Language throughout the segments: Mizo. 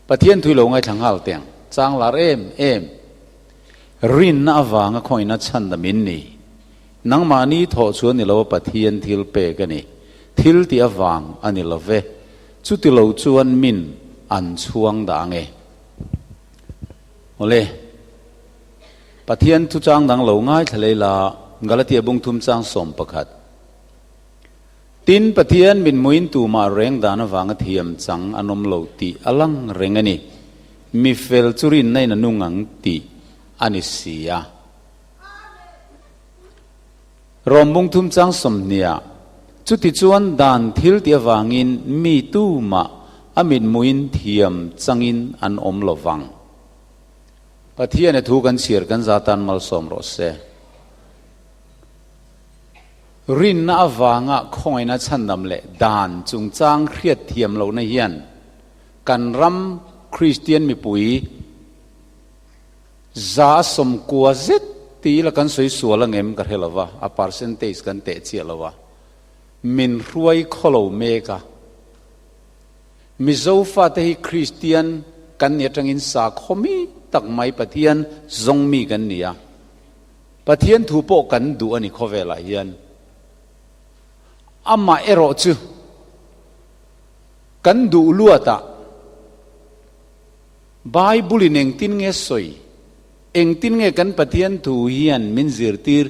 Pathian thui lo ngaithla nghal teng chang lar em em. Rinna avanga khawina chhandam in ni. Nangmahni thawh chu a ni lo a Pathian thil pek a ni. Thil tih avang a ni lo ve. Chuti lo chuan min an chhuang dah ange. Awle. Pathian thuchang dang lo ngaithla lei la, Galatia bung thum chang 11. Tin, Pathian min muin tumah reng dan avanga thiam chang an awm lo tih a lang reng a ni. Mi fel chu rinna in a nung ang tih a ni si a. Rom bung thum chang 20ah, Chutichuan dan thil tih avangin mi tumah a mitmuin thiam changin an awm lo vang. Pathian e thu kan chhiar kan za tan malsawm rawh se. Rinna avanga khawngaihna chhandam leh dan chungchang hriat thiam lohna hian kan ram Kristian mipui 90% zet ti ila kan sawi sual angem ka hre lova, a percentage kan teh chiah lova, min hruai khaw lo mek a. Mizo fate hi Kristian kan ni atangin sakhaw mi tak mai Pathian zawng mi kan ni a. Pathian thu pawh kan duh a ni khawvelah hian. Amah erawh chu kan duh luatah Bible in engtin nge sawi, engtin nge kan Pathian thu hian min zirtir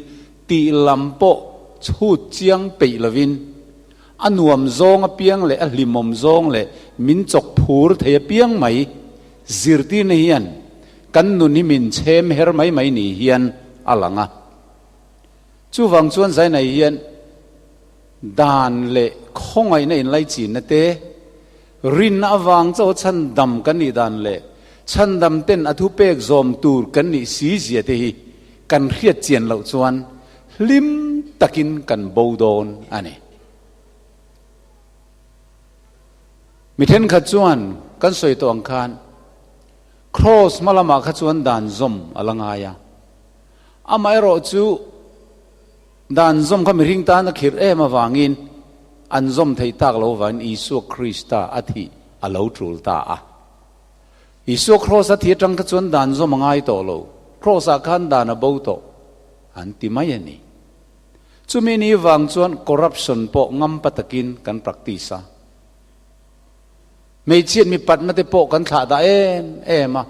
tih lam pawh chhut chiang peih lovin a nuam zawng apiang leh a hlimawm zawng leh min chawk phur thei apiang mai zirtirna hian kan nun hi min chhem her mai mai ni hian a lang a. Chuvang chuan Zainai hian dan leh khawngaihna inlaichinna te, rinna avang chauha chhandam kan nih dan leh chhandam ten a thupek zawm tur kan nih si zia te hi kan hriat chian loh chuan hlim takin kan bo dawn a ni. Mi thenkhat chuan kan sawi tawh ang khan Kraws hma lamah kha chuan dan zawm a la ngai a, amaherawhchu dan zawm kha mihring tan a khirh em avangin an zawm theih tak lo avangin Isua Krista a thih a lo tul ta a. Isua Kraws a thih atang kha chuan dan zawm a ngai tawh lo, Kraws ah khan dan a bo tawh an ti mai a ni. Chumi ni vang chuan corruption pawh ngampa takin kan practice a. Hmeichhiat mipatna te pawh kan thlah dah em em a.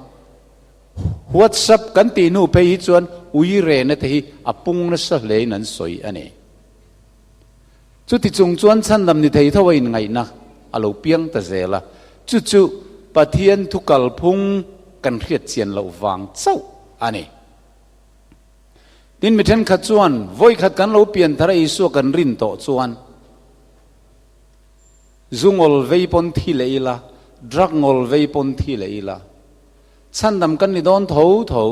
WhatsApp kan tih hnu phei hi chuan ui rena te hi a pung nasa hlein an sawi a ni. Chuti chung chuan chhandam ni thei tho a inngaihna a lo piang ta zel a, chu chu Pathian thu kalphung kan hriat chian loh vang chauh a ni. Tin, mi thenkhat chuan vawikhat kan lo pian thar a Isua kan rin tawh chuan Zu ngawl vei pawn thi leh ila, drug ngawl vei pawn thi leh ila, chhandam kan ni dawn tho tho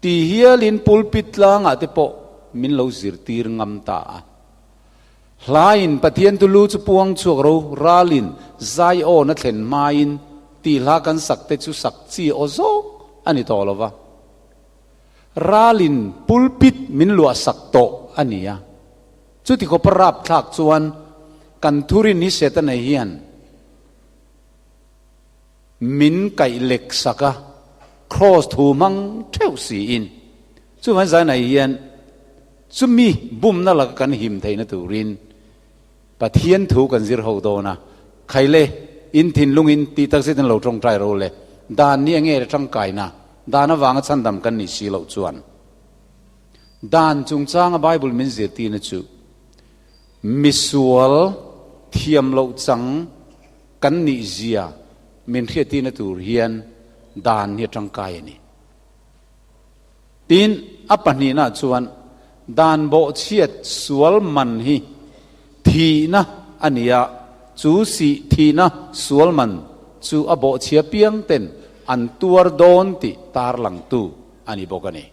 ti hialin pulpit tlangah te pawh min lo zirtir ngam ta a. Hlain Pathian tu lu chu puang chhuak ro ralin zai awn a thlen hmain tih hla kan sak te chu sak chi aw zawk a ni tawh lo va. Ralin pulpit min luah sak tawh a ni a. Chuti khawpa rap thlak chuan kan thurin hi Setana hian min kaih lek sak a, kraws thu hmang theuh siin. Chuvangin zainai hian chumi bumna laka kan him theihna turin Pathian thu kan zir ho dawn a, Khaile, in thinlungin tih tak zetin lo tawngtai ro le, dan ni enge le tangkaina, dan avanga chhandam kan nih si loh chuan. Dan chungchanga Bible min zirtirna chu misual thiam loh chang kan nih zia min hriattirna tur hian dan hi a tangkai a ni. Tin, a pahnihna chuan dan bawhchhiat sual man hi thihna a ni a, chu sih thihna sual man chu a bawhchhia piang ten an tuar dawn tih tarlangtu a ni bawk a ni.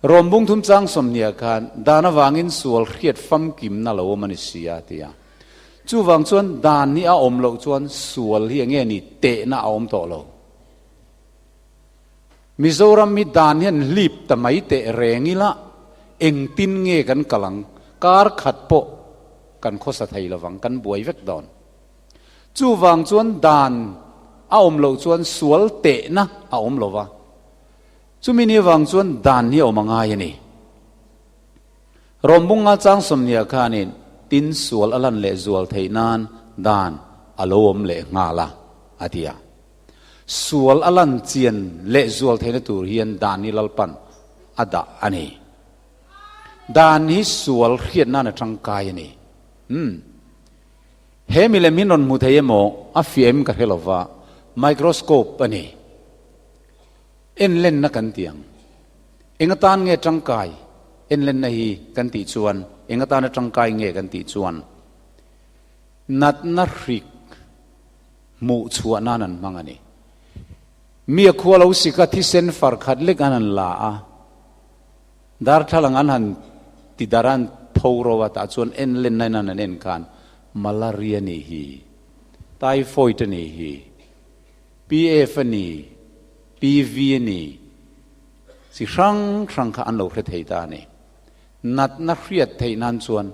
Rom bung thum chang 20ah khan dan avangin sual hriat famkimna lo awm a ni si a ti a. Chuvang chuan dan hi a awm loh chuan sual hi enge ni tehna a awm tawh lo. Mizoram hi dan hian hlip ta mai teh reng ila engtin nge kan kal ang? Kar khat pawh kan khawsa thei lovang, kan buai vek dawn. Chuvang chuan dan a awm loh chuan sual tehna a awm lo va. Chumi ni avang chuan dan hi a awm a ngai a ni. Rawmbunga chang sawmhniah khanin tin sual a lan leh zual theih nan dan a lo awm leh nghal a, a ti a. Sual a lan chian leh zual theihna tur hian dan hi Lalpan a dah a ni. Dan hi sual hriat nan a tangkai a ni. Umm. He milem hi rawn hmu thei emaw a fiah em ka hre lo va, microscope a ni. En lenna kan ti ang. Eng atan nge tangkai en lenna hi kan tih chuan, eng atana tangkai nge kan tih chuan, natna hrik hmuh chhuah nan an hmang a ni. Mi a khua lo sik a, thisen far khat lek an han la a, darthlalang an han ti darh a, an tho ro a, tah chuan en lenna in an han en khan malaria nih hi, typhoid a nih hi, PF a ni, PV a ni, chi hrang hrang kha an lo hre thei ta a ni. Natna hriat theih nan chuan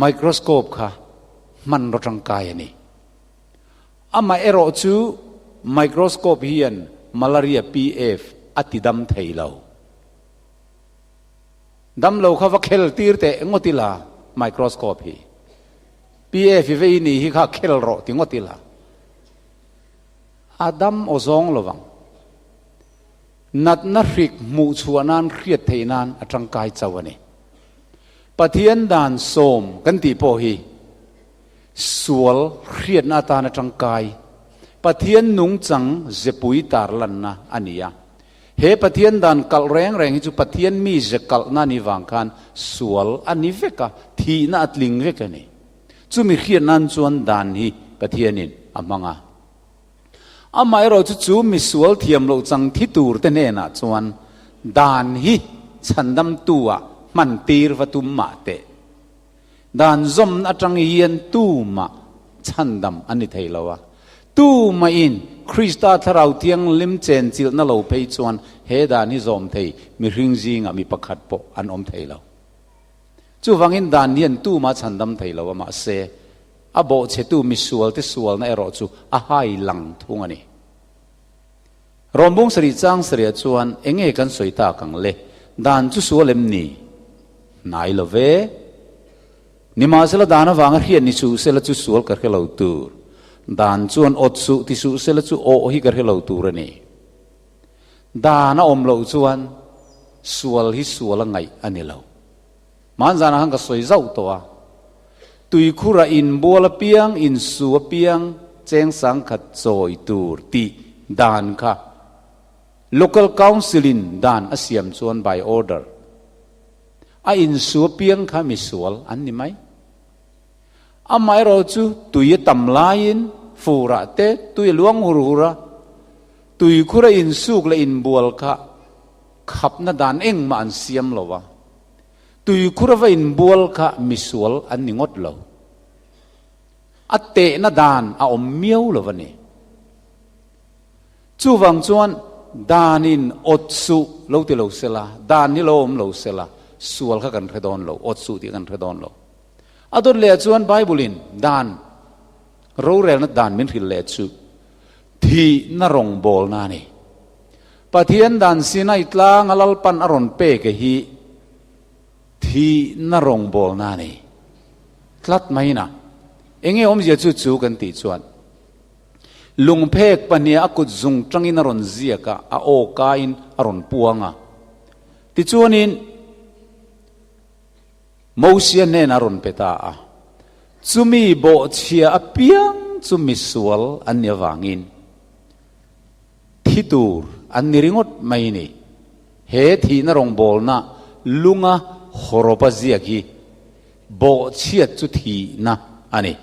microscope kha hmanraw tangkai a ni. Amaherawh chu microscope hian malaria PF a ti dam thei lo. Damlo kha va khel tir teh ngawt ila microscope hi. PF i vei ni hi kha khel rawh ti ngawt ila. A dam aw zawng lo vang. Natna hrik hmuh chhuah nan hriat theih nan a tangkai chauh a ni. Pathian dan sawm kan tih pawh hi sual hriatna atana tangkai Pathian nungchang zepui tarlanna a ni a. He Pathian dan kalh reng reng hi chu Pathian mi ze kalhna a nih vang khan sual a ni vek a, thihna a tling vek a ni. Chumi hriat nan chuan dan hi Pathianin a hmang a. Amaherawhchu chu misual thiam loh chang thi tur te hnenah chuan dan hi chhandamtu ah hman tir va tum mah teh. Dan zawmna atang hian tumah chhandam a ni thei lo a. Tumahin Krista Thlarau Thianghlim chenchilhna lo phei chuan he dan hi zawm thei mihring zingah mi pakhat pawh an awm thei lo. Chuvangin dan hian tumah chhandam thei lo a, mahse a bawhchhetu misualte sualna erawh chu a hai lang thung a ni. Rawmbung sarih chang sarihah chuan eng nge kan sawi tak ang le? Dan chu sual em ni? Hnai lo ve. Nimahsela dan avanga hriat ni suh sela chu sual ka hre lo tur. Dan chuan awt suh ti suh sela chu awh hi ka hre lo tur a ni. Dan a awm loh chuan sual hi sual a ngaih a ni lo. Hmanzanah khan ka sawi zauh tawh a, tuikhurah inbual apiang, insu apiang cheng sangkhat chawi tur tih dan kha Local Council in dan a siam chuan by order a insu apiang kha misual an ni mai. Amaherawhchu tui a tam laiin furah te tui a luang hur hur a, tuikhura insuk leh inbual kha khapna dan engmah an siam lo a. Tuikhur ava inbual kha misual an ni ngawt lo. A tehna dan a awm miau lo a ni. Chuvang chuan danin awt suh lo ti lo sela, dan hi lo awm lo sela, sual kha kan hre dawn lo, awt suh tih kan hre dawn lo. A dawt leh chuan Bible-in dan, rorelna dan min hrilh leh chu thihna rawngbawlna a ni. Pathian dan Sinai tlanga Lalpan a rawn pek e hi thihna rawngbawlna a ni tlat mai na. Enge awmzia chu chu kan tih chuan lungphek pahniha a kut zung tangin a rawn ziak a, a aw kain a rawn puang a. Tichuanin Mosia hnenah a rawn pe ta a, chumi bawhchhia apiang chu misual an ni avangin, Thi tur an ni ringawt mai ni. He thihna rawngbawlna lunga hawrawpa ziak hi bawhchhiat chu thihna a ni.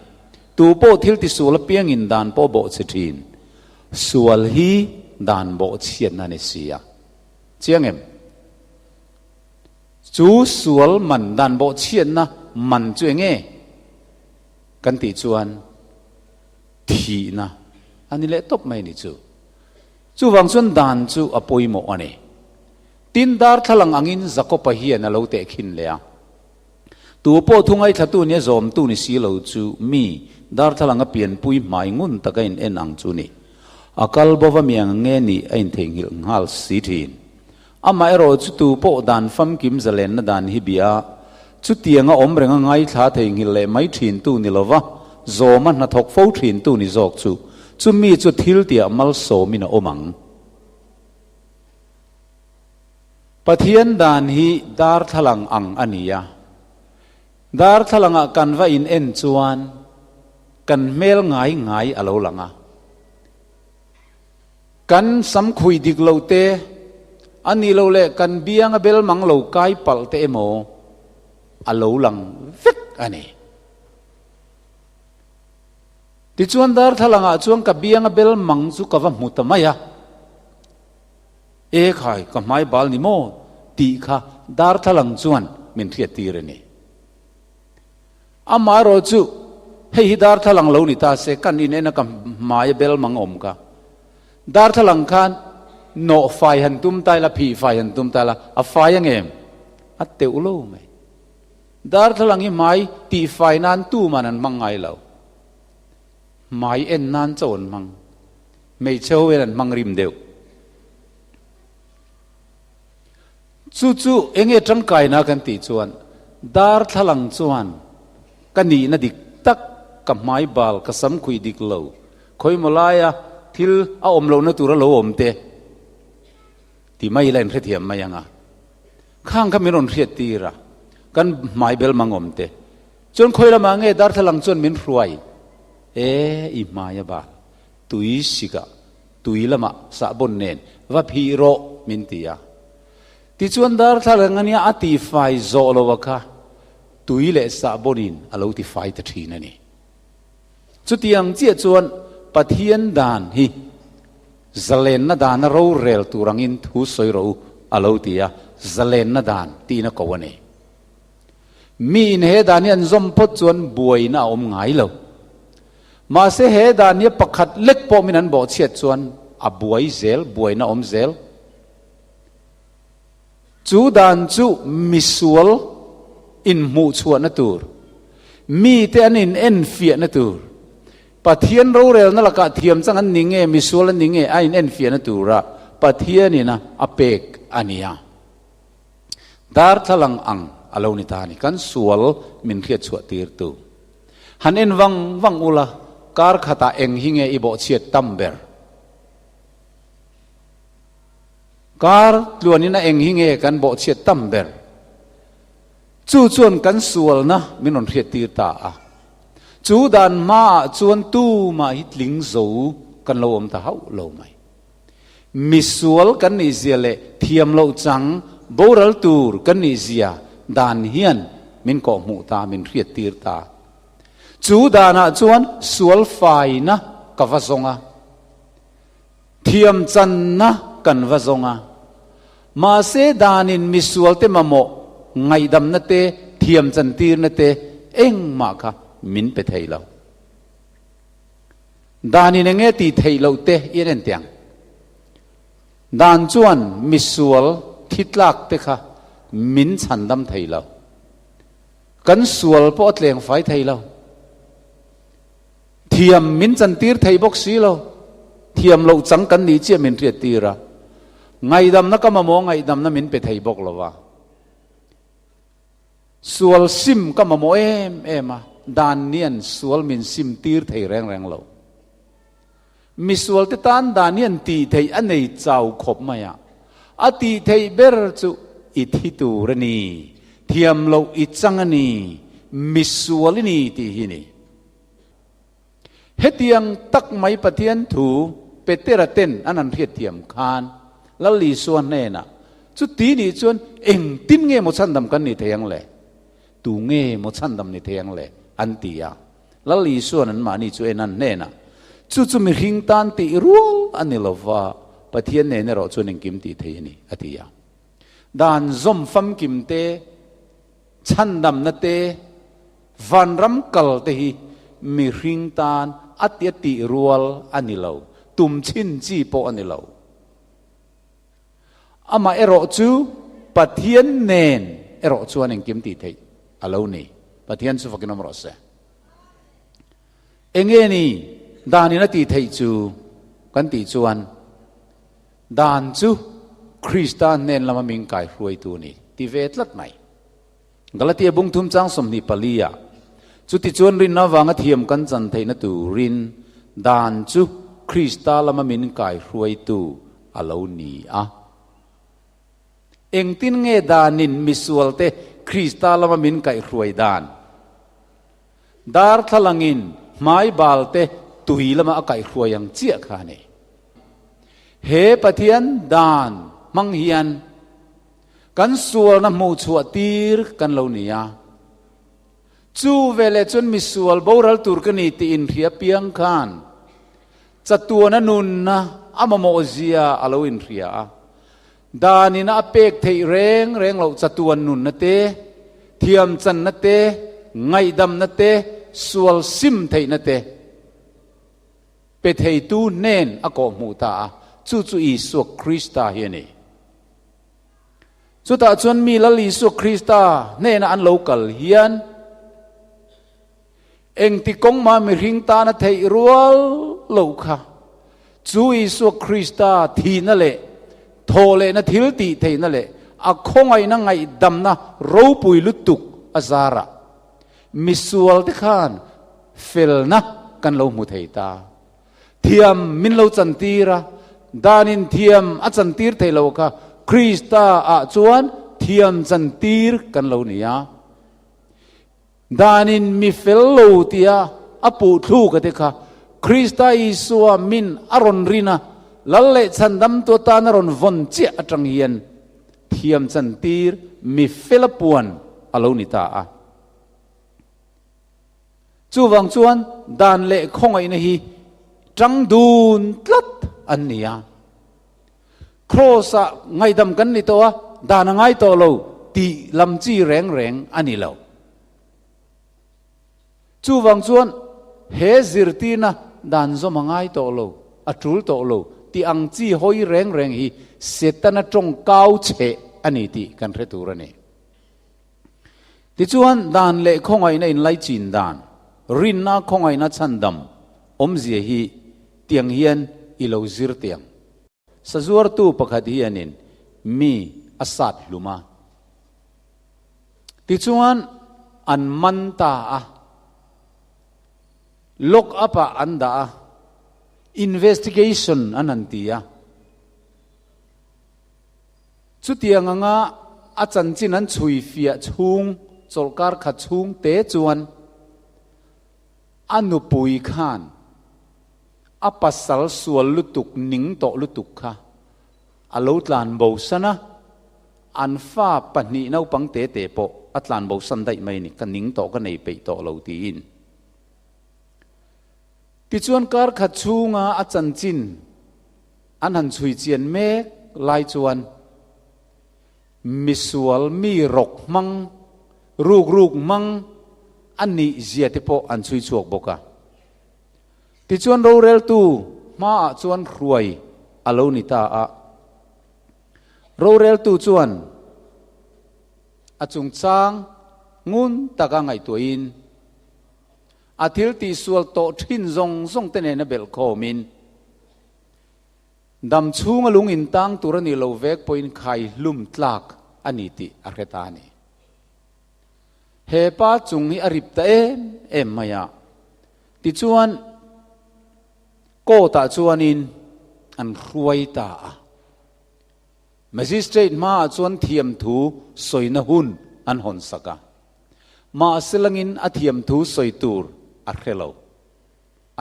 Tu pawh thil tisual apiangin dan pawh bawhchhe thin. Sual hi dan bawhchhiatna a ni si a. Chiang em? Chu sual man dan bawhchhiatna man chu eng nge? Kan tih chuan. Thihna a ni leh tawp mai ni chu. Chuvang chuan dan chu a pawimawh a ni. Tin, darthlalang angin Jakoba hian a lo tehkhin leh a. Tu pawh thu ngaihthlatu nia zawmtu ni si lo chu mi Darthlalang a pianpui hmai ngun taka in en ang chu ni. A kal bova mi ang nge nih a intheihnghilh nghal si thin. Amaherawh chu tu pawh dan famkim zalenna dan hi bia chutianga awm renga ngaithla theihnghilh leh mai thintu ni lova zawma hnathawk fo thintu ni zawk chu chumi chu thil tiah malsawmin a awm ang. Pathian dan hi darthlalang ang a ni a. Darthlalangah kan va in en chuan kan hmel ngai ngai a lo lang a. Kan samkhui dik lo te, a nih loh leh kan bianga bel mang lo kai palh te emaw a lo lang vek a ni. Tichuan darthlalangah chuan ka bianga bel mang chu ka va hmu ta mai a. E khai, ka hmai bal ni maw? tih kha darthlalang chuan min hriattir a ni. Amaherawh chu, hei hi darthlalang lo ni ta se, kan in en a ka hmai a bel mang awm kha. Darthlalang khan nawh fai han tum ta ila, phih fai han tum ta ila, a fai ang em? A teuh lo mai. Darthlalang hi hmai tih fai nan tuman an hmang ngai lo. Hmai en nan chauh an hmang. Hmeichhe ho hian an hmang rim deuh. Chu chu enge tangkaina kan tih chuan darthlalang chuan ka nihna dik tak, ka hmai bal, ka samkhuih dik lo, khawimaw laia thil a awm lohna tura lo awm te ti mai ila inhrethiam mai ang a. Khang kha min rawn hriat tir a, kan hmai bel mang awm te. Chuan khawi lamah nge darthlalang chuan min hruai? E, i hmai a bal. Tui sikah tui lamah sahbawn nen va phih rawh min ti a. Tichuan darthlalang ania a tifai zawh lo a kha tui leh sahbawnin a lo tifai ta thin a ni. Chutiang chiah chuan Pathian dan hi zalenna dana rorel tur angin thu sawi rawh u a lo ti a, zalenna dan tiin a ko a ni. Miin he dan hi an zawm phawt chuan buaina a awm ngai lo. Mahse he dan hi pakhat lek pawh min an bawhchhiat chuan a buai zel, buaina a awm zel. Chu dan chu misual inhmuhchhuahna tur, mite an inenfiahna tur, Pathian rorelna lakah thiam chang an ni nge, misual an ni nge a inenfiahna tura Pathianin a pek a ni a. Darthlalang ang a lo ni ta a ni. Kan sual min hriatchhuah tirtu. Han en vang vang ula, kar khatah eng hi nge i bawhchhiat tam ber? Kar tluanin a eng hi nge kan bawhchhiat tam ber? Chu chuan kan sualna min rawn hriattir ta a. Chu dan hmaah chuan tumah hi tling zo kan lo awm ta hauh lo mai. Misual kan nih zia leh thiam loh chang boral tur kan nih zia dan hian min kawhhmuh ta, min hriattir ta. Chu danah chuan sual faina ka va zawng a, thiam channa kan va zawng a. Mahse danin misualte mamawh ngaihdamna te, thiam chantirna te engmah kha min pe thei lo. Dan in enge tih theih loh te i en teh ang. Dan chuan misual thi tlak te kha min chhandam thei lo. Kan sual pawh a tleng fai thei lo. Thiam min chantir thei bawk si lo. Thiam loh chang kan nih chiah min hriat tir a. Ngaihdamna ka mamawh ngaihdamna min pe thei bawk lo va. Sual sim ka mamawh em em a, dan nian sual min sim tir thei reng reng lo. Misual te tan dan hian tih theih a nei chau khawp mai a, a tih theih ber chu i thi tur a ni, thiam loh i chang a ni, misual i ni tih hi a ni. Hetiang tak mai Pathian thu Petera ten an han hriatthiam khan Lal Isua hnenah, Chuti nih chuan engtin nge maw chhandam kan ni thei ang le? Tu nge maw chhandam ni thei ang le? an ti a. Lal Isua'n anmahni chu en an hnenah, Chu chu mihring tan tih rual a ni lova, Pathian nen erawh chuan engkim tih thei a ni, a ti a. Dan zawm famkim te, Chhandamna te, vanram kal te hi mihring tan a ti a tih rual a ni lo, tum chhin chi pawh a ni lo. Amah erawh chu Pathian nen erawh chuan engkim tih theih a lo ni. Pathian chu fakin awm rawh se. Enge ni danin a tih theih chu kan tih chuan dan chu Krista hnen lama min kaihruaitu a ni ti ve tlat mai. Galatia bung thum chang 24 ah, Chutichuan rinna avanga thiam kan chan theihna turin dan chu Krista lama min kaihruaitu a lo ni a. Engtin nge danin misualte Krista lama min kaihruai dan? Darthlalangin hmai balte tui lama a kaihruai ang chiah kha a ni. He Pathian dan hmang hian kan sualna hmuhchhuah tir kan lo ni a. Chu veleh chuan misual boral tur ka ni tih inhria piang khan chatuana nunna a mamawh zia a lo inhria a. Danin a pek theih reng reng loh chatuan nunna te, thiamchanna te, ngaihdamna te, sual sim theihna te pe theitu hnen a kawhhmuh ta a, chu chu Isua Krista hi a ni. Chutah chuan mi Lal Isua Krista hnena an lo kal hian engti kawng mah mihring tana theih rual lo kha chu Isua Krista thihna leh thawh lehna thil tih theihna leh a khawngaihna ngaihdamna ropui lutuk a zarah misualte khan felna kan lo hmu thei ta. Thiam min lo chantir a, danin thiam a chantir thei lo kha Krista ah chuan thiam chantir kan lo ni a. Danin mi fel lo tia a puh thluk a te kha Krista Isua min a rawn rin a, Lal leh chhandamtu atan a rawn vawn chiah atang hian thiam chantir mi fel a puan a lo ni ta a. Chuvang chuan dan leh khawngaihna hi tang dun tlat an ni a. Kraws-ah ngaihdam kan ni tawh a, dan a ngai tawh lo tih lam chi reng reng a ni lo. Chuvang chuan he zirtirna dan zawm a ngai tawh lo, a tul tawh lo tih ang chi hawi reng reng hi Setana tawng kau cheh a ni tih kan hre tur a ni. Tichuan, dan leh khawngaihna inlaichin dan, rinna khawngaihna chhandam awmzia hi tiang hian i lo zir tiang. Sazuartu pakhat hianin mi a sat hlum a. Tichuan, an man ta a. Lock up-ah an dah a. Investigation an han ti a. Chutiang anga a chanchin an chhui fiah chhung chawlhkar khat chhung te chuan a nupui khan a pasal sual lutuk ning tawh lutuk kha a lo tlan bo san a, an fa pahnih naupang te te pawh a tlan bo san daih mai a ni, ka ning tawh ka nei peih tawh lo tiin. Tichuan kar khat chhunga a chanchin An han chhui chian mek lai chuan misual mi rawk hmang, ruk ruk hmang a nih zia te pawh an chhui chhuak bawk a. Tichuan roreltu hmaah chuan hruai a lo ni ta a. Roreltu chuan a chungchang ngun taka ngaihtuahin a thil tihsual tawh thin zawng zawng te nena belh khawmin, Dam chhunga lung in tang tur a nih lo vek pawhin khai hlum tlak a ni tih a hre ta a ni. He pa chung hi a rip ta em em mai a, tichuan court ah chuanin an hruai ta a. Magistrate hmaah chuan thiamthu sawina hun an hawn sak a, mahse langin a thiamthu sawi tur a hre lo.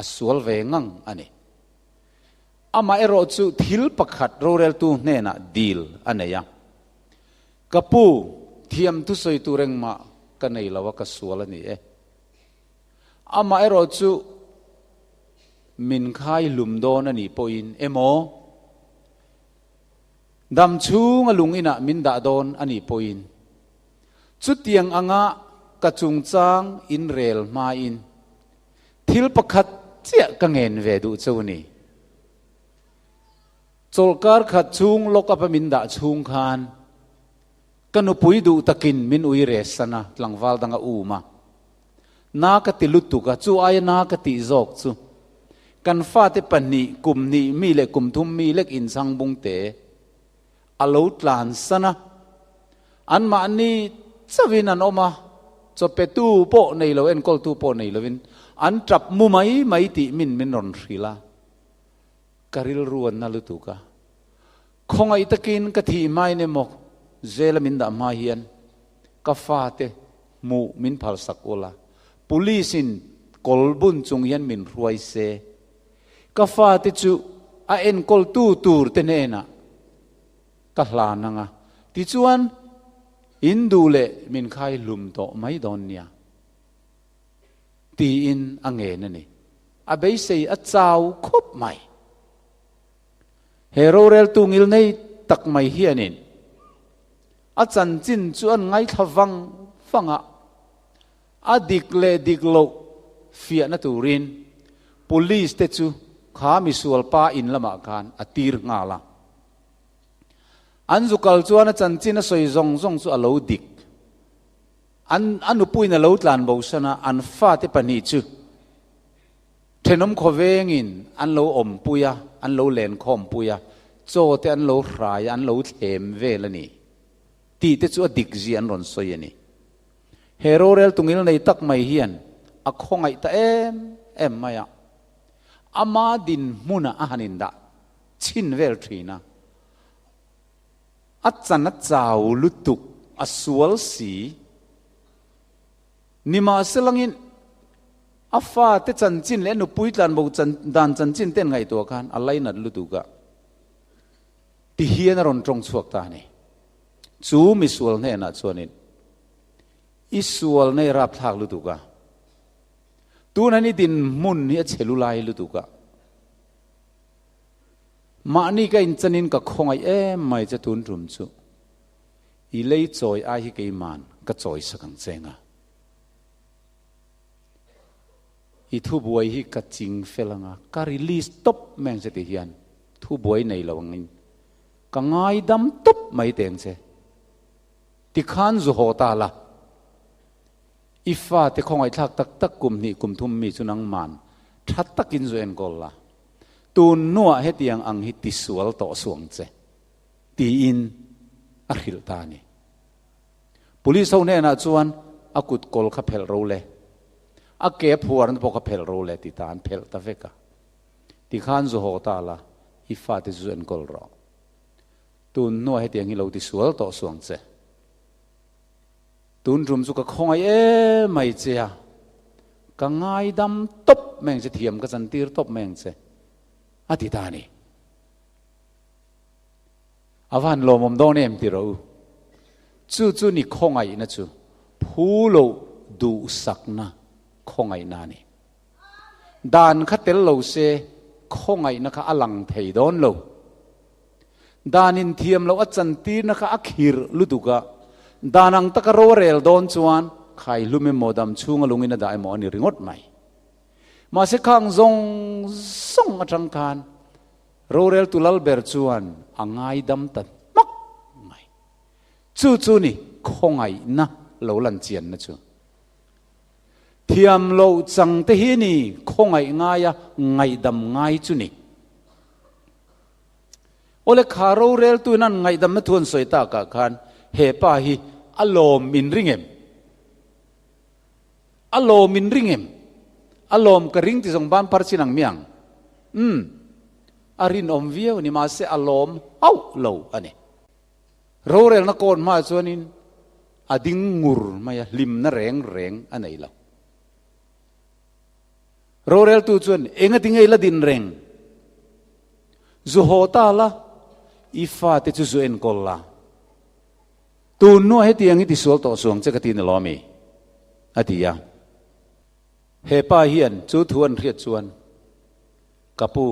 A sual ve ngang a ni. Amaherawh chu thil pakhat roreltu hnenah dil a nei a, Ka pu, thiam thusawi tur engmah ka nei lo a, ka sual a ni e. Amaherawh chu min khai hlum dawn a nih pawhin emaw, dam chhunga lung inah min dah dawn a nih pawhin, chutiang anga ka chungchang inrel hmain, Thil pakhat chiah ka ngen ve duh cheu a ni. Chawlhkar khat chhung lock up a min dah chhung khan ka nupui duh takin min ui re san a, tlangval dang a um a. Na ka ti lutuk a, chu aia na ka tih zawk chu kan fate pahnih kum hnih mi leh kum thum mi lek inchhang bung te a lo tlan san a, anmahni chauhin an awm a, chawpetu pawh nei lo, enkawltu pawh nei lovin an tap mu mai mai tih min min rawn hrilh a, ka rilru an na lutuk a. Khawngaih takin ka thih hmain emaw zela min dah hma hian ka fate hmuh min phalsak ula, police in kawl bun chung hian min hruai se, ka fate chu a enkawltu tur te hnenah ka hlan ang a, tichuan in duh leh min khai hlum tawh mai dawn nia, tiin a ngen a ni. A beisei a chau khawp mai. He roreltu ngilnei tak mai hianin a chanchin chu an ngaithla vang vang a, a dik leh dik loh fiahna turin police te chu kha misual pa in lamah khan a tir nghal a. An zu kal chuan a chanchin a sawi zawng zawng chu a lo dik. An a nupuiin a lo tlan bosan a, an fate pahnih chu Thenawm khawvengin an lo awmpui a, an lo lenkhawmpui a, chaw te an lo hrai a, an lo thlem vel a ni tih te chu a dik zia an rawn sawi a ni. He rorel tungil nei tak mai hian a khawngaih ta em em mai a, ama dinhmunah a han indah chhin vel thin a, a chan a chau lutuk, a sual si. Nimahselangin, a fate chanchin leh a nupui tlanbo dan chanchin te an ngaihtuah khan a lainat lutuk a, ti hian a rawn tawng chhuak ta a ni. Chu misual hnenah chuanin, I sual nei rapthlak lutuk a, tuna ni dinhmun hi a chhe lulai lutuk a, mahni ka inchanin ka khawngaih em mai che tun tum chu. I lei chawi ai hi keiman ka chawi sak ang che nga. I thubuai hi ka ching fel anga, ka release tawp mai ang che ti hian thubuai nei lo angin ka ngaidam tawp mai teh ang che. Tikhan zu haw ta la, i fate khawngaihthlak tak tak kum hnih kum thum mi chu nangman tha takin zu enkawl la, tun hnuah hetiang ang hi tisual tawh suh ang che. Tiin a hrilh ta a ni. Police ho hnenah chuan a kut kawl kha phelh ro le, a ke a phuarna pawh kha phelh ro le ti ta an phelh ta vek a. Tikhan zu haw ta la, i fate chu zu enkawl rawh. Tun hnuah hetiang hi lo ti sual tawh suang che. Tun tum chu ka khawngaih em mai che a, ka ngaidam tawp mai ang che, thiam ka chantir tawp mai ang che, a ti ta a ni. A va han lawmawm dawn em ti rawh u. Chu chu ni khawngaihna chu phu loh duhsakna khawngaihna a ni. Dan kha tel lo se khawngaihna kha a lang thei dawn lo. Dan inthiam loh a chantirna kha a khirh lutuk a, dan ang taka ro a rel dawn chuan khaihlum emaw dam chhunga lungin a dah emaw a ni ringawt mai. Mahse khang zawng zawng atang khan Roreltu Lalber chuan a ngaidam ta hmak mai. Chu chu ni khawngaihna lo lan chianna chu. Thiam loh chang te hi ni khawngaih ngaia ngaihdam ngai chu ni. Awle kha roreltu in an ngaihdamna thu an sawi takah khan he pa hi a lawm in ring em? A lawm in ring em? A lawm ka ring ti zawng ban phar chin ang miang. Umm. A rinawm viau a ni mahse a lawm hauh lo a ni. Rorelna kawn hmaah chuanin a ding ngur mai a, hlimna reng reng a nei lo. Roreltu chuan eng a ti ngei la din reng? Zu haw ta la, i fate chu zu enkawl la. Tun hnuah hetiang hi tisual tawh suang che ka ti ni lawm i? a ti a. He pa hian chu thu an hriat chuan, Ka pu,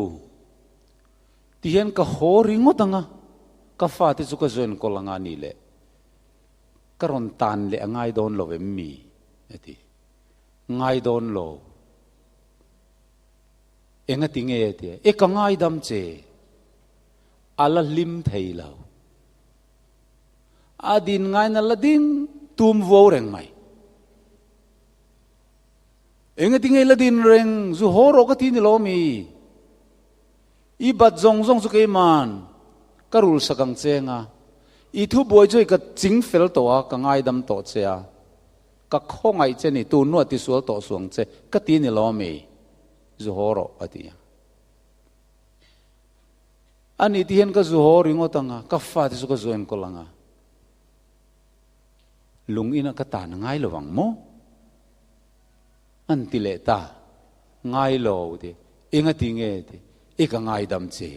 ti hian ka haw ringawt ang a, ka fate chu ka join kawl anga ni le, ka rawn tan leh a ngai dawn lo em mi? a ti. Ngai dawn lo. Enga ti nge? a ti a. E ka ngaidam che, a la hlim thei lo. A din ngaina la ding tum vuau reng mai. Engati nge la din reng, zu haw rawh ka ti ni lo mi? I bat zawng zawng chu keiman ka rul sak ang che nga, i thu buai chu hei ka ching fel tawh a, ka ngaidam tawh che a, ka khawngaih che ni, tun hnuah tisual tawh suang che ka ti ni lo mi? Zu haw rawh a ti a. Ani ti hian ka zu haw ringawt ang a, ka fate chu ka zu enkawl ang a. Lung ina ka tan a ngai lo ang maw? An ti leh ta. Ngai lo ti. Enga ti nge ti? I ka ngaidam che.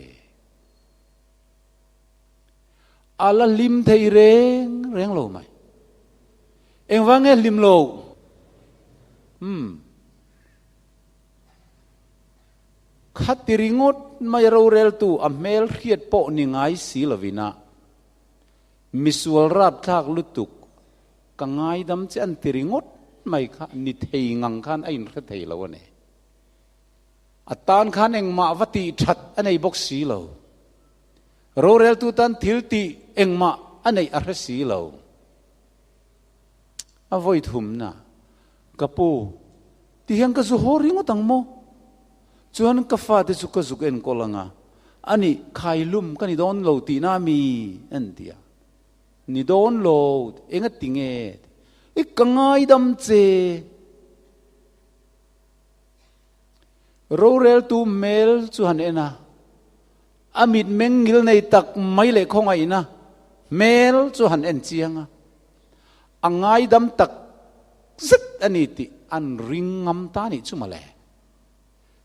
A la hlim thei reng reng lo mai. Engvang nge hlim lo? Umm. Khati ringawt mai roreltu a hmel hriat pawh ni ngai si lovin a misual rapthlak lutuk ka ngaidam che an ti ringawt mai kha ni thei ngang khan a inhre thei lo a ni. A tan khan engmah va tih that a nei bawk si lo. Roreltu tan thil tih engmah a neih a hre si lo. A vawi thumna, Ka pu, ti hian ka zu haw ringawt ang maw? Chuan ka fate chu ka zuk enkawl ang a, ani khailum ka ni dawn lo tihna mi? An ti a. Ni dawn lo, enga ti nge? I ka ngaidam che. Roreltu hmel chu han en a, a mitmeng ngil nei tak mai leh khawngaihna hmel chu han en chiang a. A ngaidam tak zet a ni tih an ring ngam ta nih chu mawle.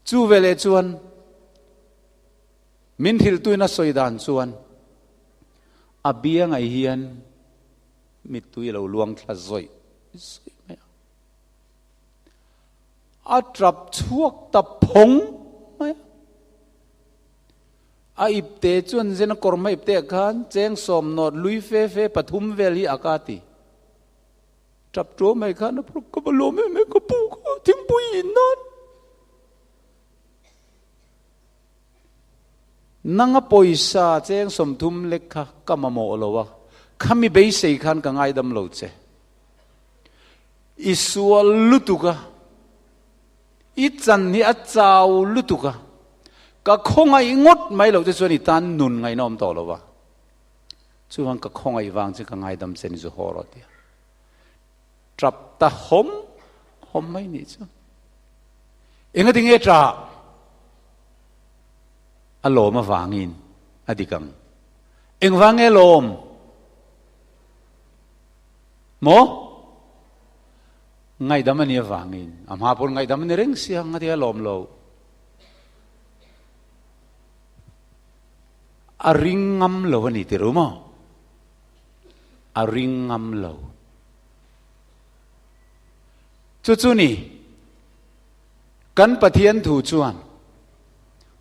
Chu veleh chuan min hrilhtuin a sawi dan chuan a biangah hian mittui a lo luang thla zawih zawih mai a. A tap chhuak ta phawng mai a. A ipte chuan zen a kawrhma ipte ah khan cheng sawm nawt lui fe fe pathum vel hi a ka ti. Tap ṭuau mai khan a phur ka va lawm em em ka pu kha thingpui in nan. Nanga pawisa cheng 30 lek kha ka mamawh lo a, khami beisei khan ka ngaidam lo che. I sual lutuk a. I chan hi a chau lutuk a, ka khawngaih ngawt mai loh te chuan i tan nun ngaihna awm tawh lo va. Chuvang ka khawngaih vang chu ka ngaidam che ni zu haw rawh tia. Tap ta hawm hawm mai nih chu. Engati nge tah? A lawm avangin a dik ang. Engvang nge lawm? Maw? Ngaihdam a ni avangin a hma pawn ngaihdam a ni reng sia ang a ti a lawm lo. A ring ngam lo a ni ti ru maw? A ring ngam lo. Chu chu ni kan Pathian thu chuan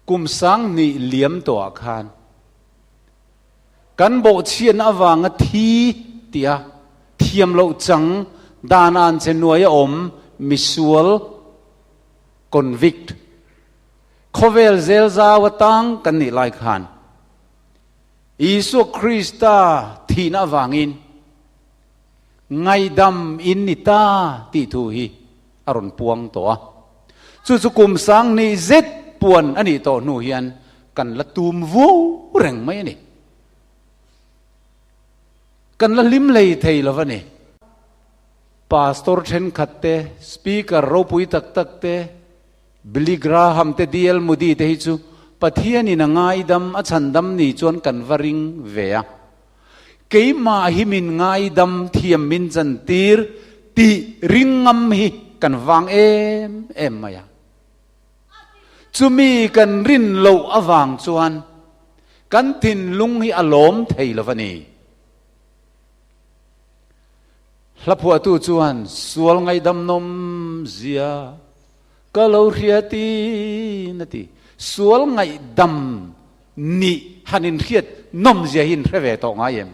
kum 2000 liam tawh ah khan Kan bawhchhiatna avanga thi tia thiam loh chang dan an che nuai a awm misual, convict, khawvel zel zau atang kan nih lai khan Isua Krista thihna avangin ngaihdam in ni ta tih thu hi a rawn puang tawh a. Chu chu kum 2000 zet puan a nih tawh hnu hian kan la tum vuau reng mai a ni. Kan la hlim hlei thei lo va ni. Pastor thenkhat te, Speaker ropui tak tak te, Billy Graham te, DL Moody te hi chu Pathianin a ngaidam, a chhandam ni chuan kan va ring ve a. Keimah hi min ngaidam thiam min chantir tih ring ngam hi kan vang em em mai a. Chumi kan rin loh avang chuan kan thinlung hi a lawm thei lo va ni. Hlaphuahtu chuan sual ngaihdam nawm zia ka lo hria tin a ti. Sual ngaihdam nih han inhriat nawmzia hi inhre ve tawh ngai em?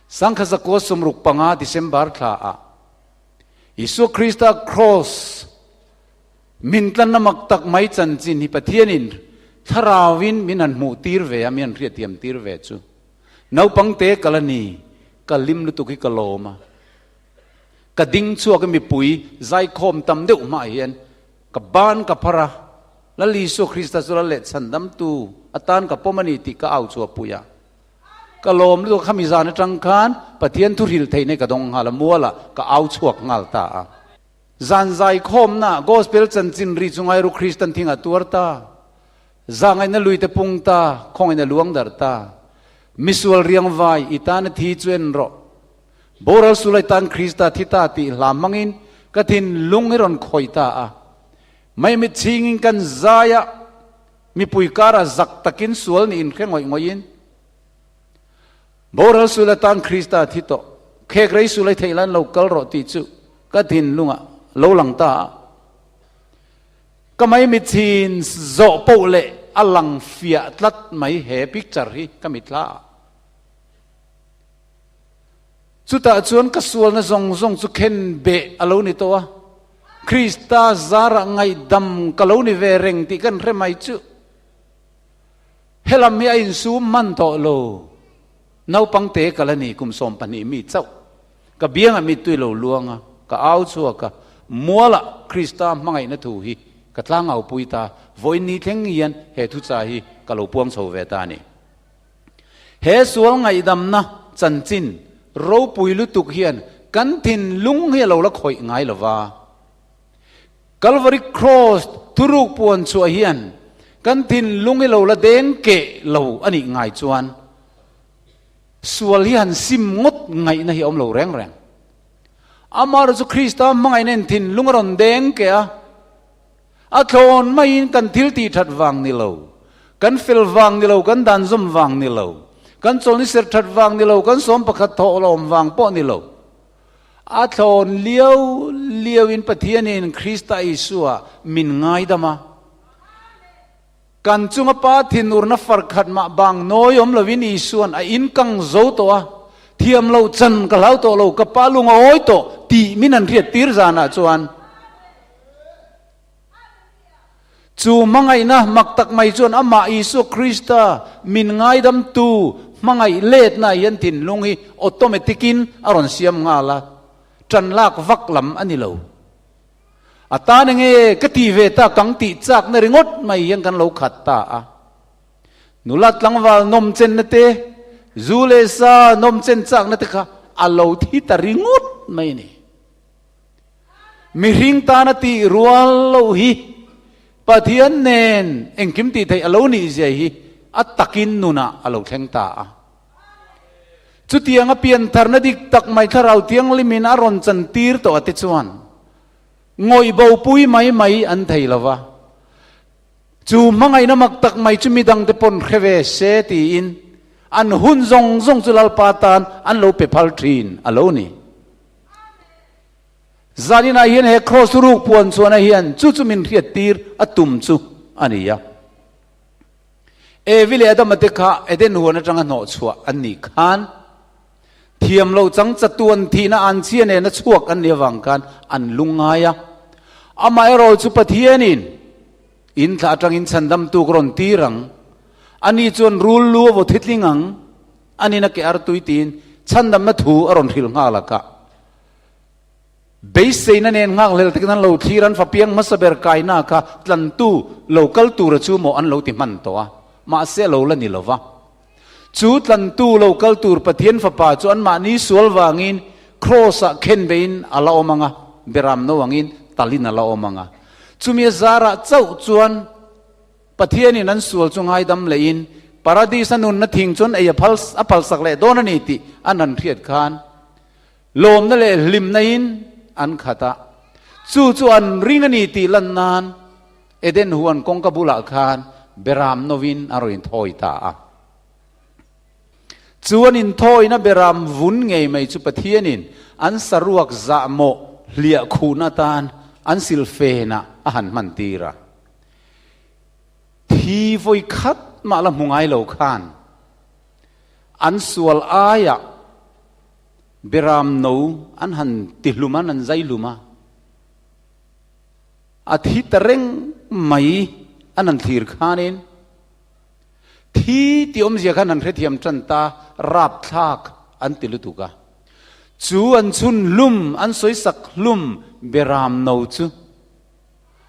1965 December thla ah Isua Krista Kraws min tlanna mak tak mai chanchin hi Pathianin thlarauin min han hmuh tir ve a, min han hriatthiam tir ve chu. Naupangte ka la ni, ka lim lutuk hi ka lawm a. Ka ding chhuak i mipui zaikhawm tam deuh hmaah hian ka ban ka phar a, Lal Isua Krista chu Lal leh Chhandamtu atan ka pawm a ni tih ka au chhuahpui a. Ka lawm lutuk a, khami zan atang khan Pathian thu hrilh theihna hi ka dawng nghal a, mualah ka au chhuak nghal ta a. Zan zaikhawmna Gospel chanchin ri chu ngairu Kristan thing a tuar ta, zahngaihna lui te pung ta, khawngaihna luang darh ta. Misual riangvai i tana thi chu en rawh. Boral sulai tan Krista thi ta tih hla hmangin ka thinlung hi rawn khawih ta a. Maimit chhingin kan zai a, mipui karah zak takin sual nih inhre ngawih ngawih in, Boral sul atan Krista thi tawh, khek rei sulai theih lan lo kal rawh tih chu ka thinlungah lo lang ta a. Ka maimit chhin zawh poh leh a lang fiah tlat mai he picture hi ka mitthla a. Chutah chuan ka sualna zawng zawng chu khen beh a lo ni tawh a, Krista zarah ngaihdam ka lo ni ve reng tih kan hre mai chu. Helam hi a insum hman tawh lo. Naupang te ka la ni kum 12 mi chauh. Ka biangah mittui lo luang a, ka au chhuak a, mualah Krista hmangaihna thu hi ka tlangau pui ta, vawiin ni thleng hian he thucha hi ka lo puang chho ve ta a ni. He sual ngaihdamna chanchin ropui lutuk hian kan thinlung hi a lo la khawih ngai lo va. Calvary Cross thuruk puan chhuah hian kan thinlung hi lo la deng keh lo a nih ngai chuan sual hi han sim ngawt ngaihna hi a awm lo reng reng. Amaherawhchu Krista hmangaihna in thinlung a rawn deng keh a, A thlawn maiin kan thil tih that vang ni lo, kan fel vang ni lo, kan dan zawm vang ni lo, kan chawlni serh that vang ni lo, kan sawm pakhat thawh lawm vang pawh ni lo. A thlawn liau liauin Pathianin Krista Isua min ngaidam a. Kan chunga Pa thinurna far khat mah bang nawi awm lovin Isuan a inkang zo tawh a, thiam lo chan ka hlau tawh lo, ka Pa lung a awi tawh tih min han hriat tir zanah chuan, Chu hmangaihna mak tak mai chuan amah Isua Krista min ngaidamtu hmangaih letna hian thinlung hi automatic-in a rawn siam nghal a, ṭan lak vak lam a ni lo. A tan enge ka ti ve ta kang tih chakna ringawt mai hian kan lo khat ta a. Nula tlangval nawmchenna te, zu leh sa nawmchen chakna te kha a lo thi ta ringawt mai a ni. Mihring tana tih rual loh hi Pathian nen engkim tih theih a lo nih zia hi a takin nunah a lo thleng ta a. Chutianga piantharna dik tak mai Thlarau Thianghlimin a rawn chantir tawh a te chuan ngawih bopui mai mai an thei lo va. Chu hmangaihna mak tak mai chu midangte pawn hre ve se tiin an hun zawng zawng chu Lalpa tan an lo pe phal thin a lo ni. Zaninah hian he Kraws ruk puan chuana hian chu chu min hriattir a tum chu a ni a. Evi leh Adama te kha Eden huan atanga hnawh chhuah an nih khan thiam lo chang chatuan thihna an chhia nena chhuak an nih avang khan an lungngai a. Amaherawh chu Pathianin in thlah atangin chhandamtu ka rawn tir ang, ani chuan rul lu a vaw thitling ang, Anin a ke artui tiin chhandamna thu a rawn hrilh nghal a kah. Beiseina nen nghakhlel takin an lo thlir an fapiang hmasa ber kaina kha tlantu lo kal tura chu maw an lo ti hman tawh a, mahse a lo la ni lo va. Chu tlantu lo kal tur Pathian fapa chu anmahni sual vangin Kraws-ah khen beiin a la awm ang a, beram no angin talin a la awm ang a. Chumi a zarah chauh chuan Pathianin an sual chu ngaidam lehin Paradis a nunna thing chuan ei a phal a phalsak leh dawn a ni tih an han hriat khan lawmna leh hlimna in an khat a. Chu chu an ring a ni tih lan nan Eden huan kawngka bulah khan beram novin a rawn inthawi ta a. Chu an inthawina beram vun ngei mai chu Pathianin an saruak zahmawh hliah khuhna atan an silfenah a han hman tir a. Thi vawi khat mah la hmu ngai lo khan an sual aiah beram no an han ti hlum a, an han zai hlum a, a thi ta reng mai an han thlir khanin thi tih awmzia khan han hrethiam tan ta rapthlak an ti lutuk a. Chu an chhun hlum, an sawisak hlum beram no chu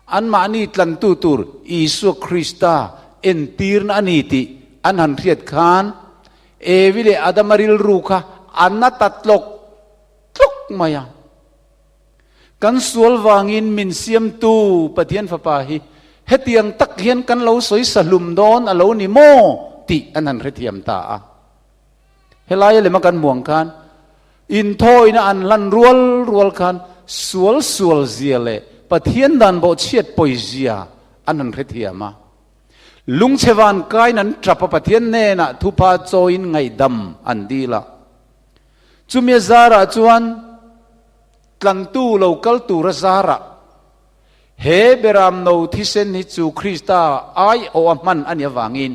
anmahni tlantu tur Isua Krista entirna a ni tih an han hriat khan Evi leh Adama rilru kha a na ta tlawk tlawk mai a. Kan sual vangin min siamtu Pathian Fapa hi hetiang tak hian kan lo sawisa hlum dawn a lo ni maw tih an han hrethiam ta a. Helaia lema kan hmuh ang khan inthawina an hlan rual rual khan sual sual zia leh Pathian dan bawhchhiat pawi zia an han hrethiam a. Lungchhe van kain an tap a, Pathian hnenah thupha chawiin ngaihdam an dil a. Chumi a zarah chuan tlantu lo kal tura zarah he beram no thisen hi chu Krista aiawha hman a nih avangin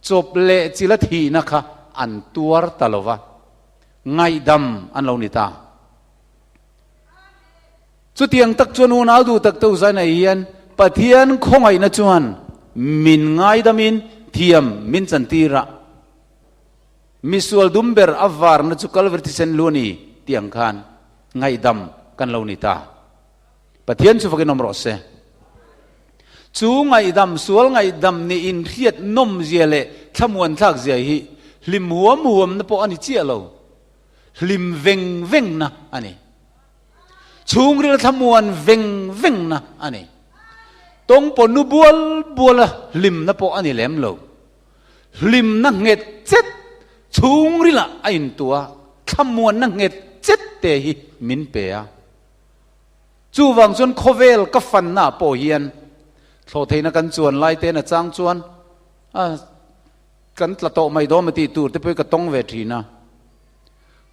chawp leh chila thihna kha an tuar ta lo va, ngaihdam an lo ni ta. Chutiang tak chuan unau duh tak te uzaina hian Pathian khawngaihna chuan min ngaidamin thiam min chantir a. Misual dum ber a varna chu Kalvari thisen lu a ni tih ang khan ngaihdam kan lo ni ta. Pathian chu fakin awm rawh se. Chu ngaihdam, sual ngaihdam nih inhriat nawmzia leh thlamuan thlak zia hi hlim huam huamna pawh a ni chiah lo. Hlim veng vengna a ni. Chhungril thlamuan veng vengna a ni. Tawngpaw nu bual buala hlimna pawh a ni lem lo. Hlimna nghet chet chhungrilah a intuah a, thlamuanna nghet chet te hi min pe a. Chuvang chuan khawvel ka fanna ah pawh hian thlawhtheihna kan chuan lai te na chang chuan a kan tla tawh mai dawn maw tih tur te pawh hi ka tawng ve thin a.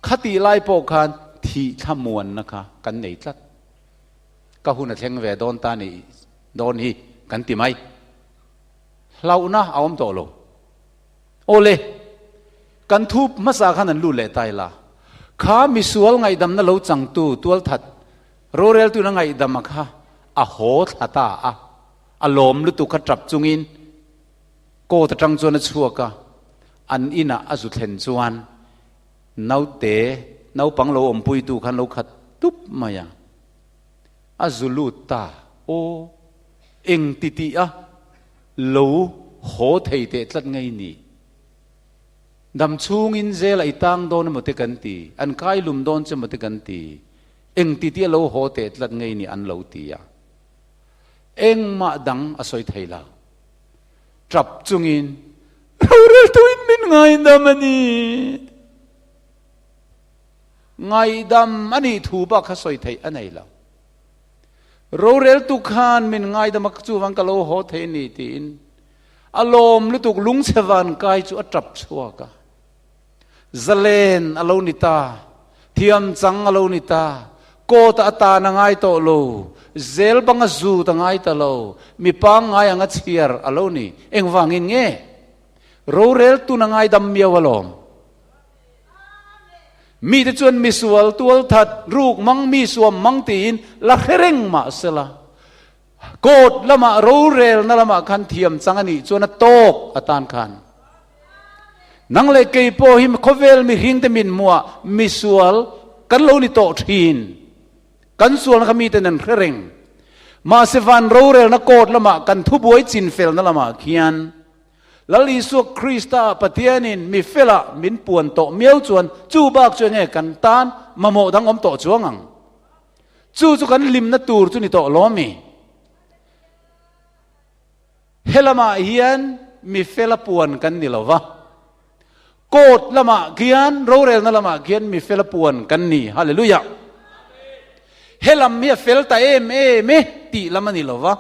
Khatih lai pawh khan thih thlamuanna kha kan nei tlat. Ka hun a thleng ve dawn ta nih dawn hi kan ti mai. Hlauhna a awm tawh lo. Awle, kan thu hmasa khan an lut leh ta ila. Kha misual ngaihdamna lo changtu tualthat roreltuna ngaihdama kha a haw thla ta a, a lawm lutuk kha tap chungin court atang chuan a chhuak a, an inah a zu thlen chuan naute naupang lo awmpuitu khan lo khat tup mai a, a zu lut ta. Aw, eng ti tih a? Lo haw thei teh tlat ngei ni. Dam chhungin zel a i tang dawn emaw te kan ti, an kai lum dawn che emaw te kan ti, eng ti tih a lo haw teh tlat ngei ni an lo ti a. Engmah dang a sawi thei lo. Tap chungin, Roreltuin min ngaidam a ni. Ngaidam a nih thu bak kha sawi theih a nei lo. Roreltu khan min ngaidam a, chuvang ka lo haw thei ni tiin a lawm lutuk lungchhe van kai chu a tap chhuak a. Zalen a lo ni ta, thiam chang a lo ni ta, court a tan a ngai tawh lo, zel bang a zut a ngai ta lo, mi pangngai ang a chhiar a lo ni. Engvangin nge? Roreltun a ngaidam miau alawm. Mite chuan misual tualthat ruk mang mi suam mang tiin la hre reng mah sela, court lamah rorelna lamah khan thiam chang a nih chuan a tawk atan khan nang leh kei pawh hi khawvel mihring te min hmuah misual kan lo ni tawh thin. Kan sualna kha miten an hre reng. Mahse van rorelna court lamah kan thubuai chinfelna lamah khian Lal Isua Krista Pathianin mi fela min puan tawh miau chuan chu bak chu enge kan tan mamawh dang awm tawh chuang ang? Chu chu kan hlimna tur chu ni tawh lawm mi? Helamah hian mi fela puan kan ni lo va, court lamah khian, rorelna lamah khian mi fela puan kan ni. Hallelujah! Helam hi a fel ta em em e tih lam a ni lo va.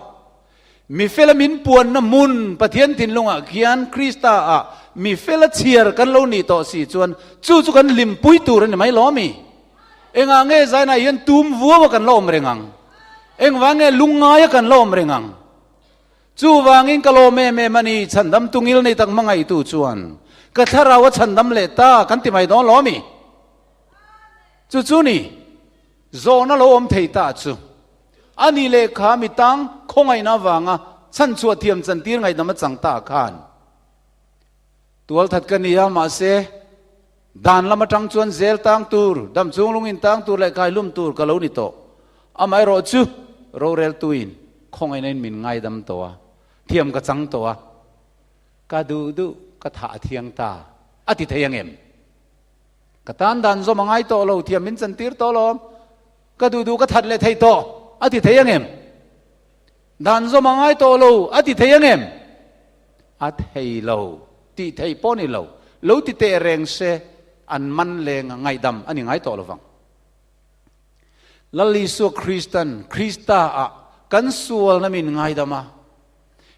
Mi fela min puanna hmun Pathian thinlungah khian Krista ah mi fela chhiar kan lo nih tawh si chuan chu chu kan hlimpui tur a ni mai lo ami? Engah nge zainah hian tum vuau a kan la awm reng ang? Engvang nge lungngai a kan la awm reng ang? Chuvangin ka lawm em em a ni, chhandam tungil nei tak hmangaihtu chuan ka thlarau a chhandam leh ta kan ti mai dawn lo ami? Chu chu ni, zawhna lo awm thei ta chu. A ni lehkha mi tang khawngaihna avanga chhanchhuah thiam chantir ngaihdam a chang ta khan tualthat ka ni a, mahse Dan lam atang chuan zel tang tur, dam chung lungin tang tur leh kaihlum tur ka lo ni tawh. Amaherawh chu roreltuin khawngaihnain min ngaidam tawh a, thiam ka chang tawh a, ka duh duh ka thah a thiang ta a ti thei angem? Ka tan dan zawm a ngai tawh lo, thiam min chantir tawh lawm, ka duh duh ka that leh thei tawh a ti thei angem? Dan zawm a ngai tawh lo a ti thei angem? A thei lo, tih theih pawh ni lo, lo ti teh reng se an man leng a ngaihdam a ni ngai tawh lo vang. Lal Isua Kristan Krista ah kan sualna min ngaidam a,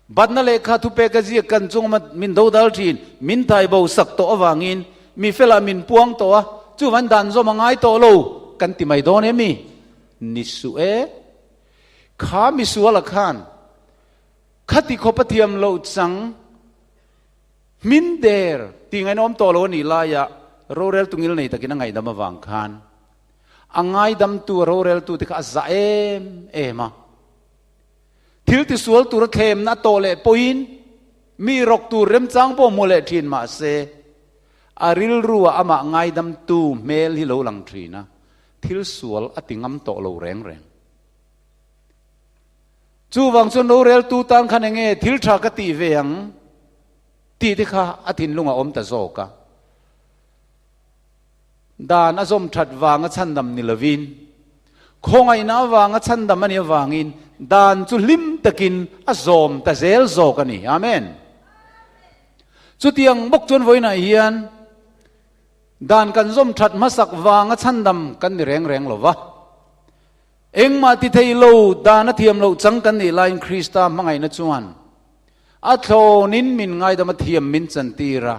batna lehkha thupek a ziak kan chunga min dodal thin, min taibo sak tawh avangin mi felah min puang tawh a, chuvan dan zawm a ngai tawh lo kan ti mai dawn em mi? Ni suh e. Kha misuala khan khati khawp a thiam loh chang hmin der tih ngaihna awm tawh lo a nih laia rorel tungil nei takin a ngaihdam avang khan a ngaidamtu a roreltu te kha a zah em em a. Thil tisual tura thlemna a tawh leh pawhin mi rawk tur remchang pawh hmu leh thin mah se a rilruah amah ngaidamtu hmel hi lo lang thin a, thil sual a ti ngam tawh lo reng reng. Chuvang chuan roreltu tan khan enge thil tha ka tih ve ang tih te kha a thinlung a awm ta zawk a. Dan a zawm that vanga chhandam ni lovin, khawngaihna avanga chhandam a nih avangin dan chu hlim takin a zawm ta zel zawk a ni. Amen. Chutiang bawk chuan vawiinah hian dan kan zawm that hmasak vanga chhandam kan ni reng reng lo va. Engmah ti thei lo, dan a thiam loh chang kan nih laiin Krista hmangaihna chuan a thlawnin min ngaidam a thiam min chantir a.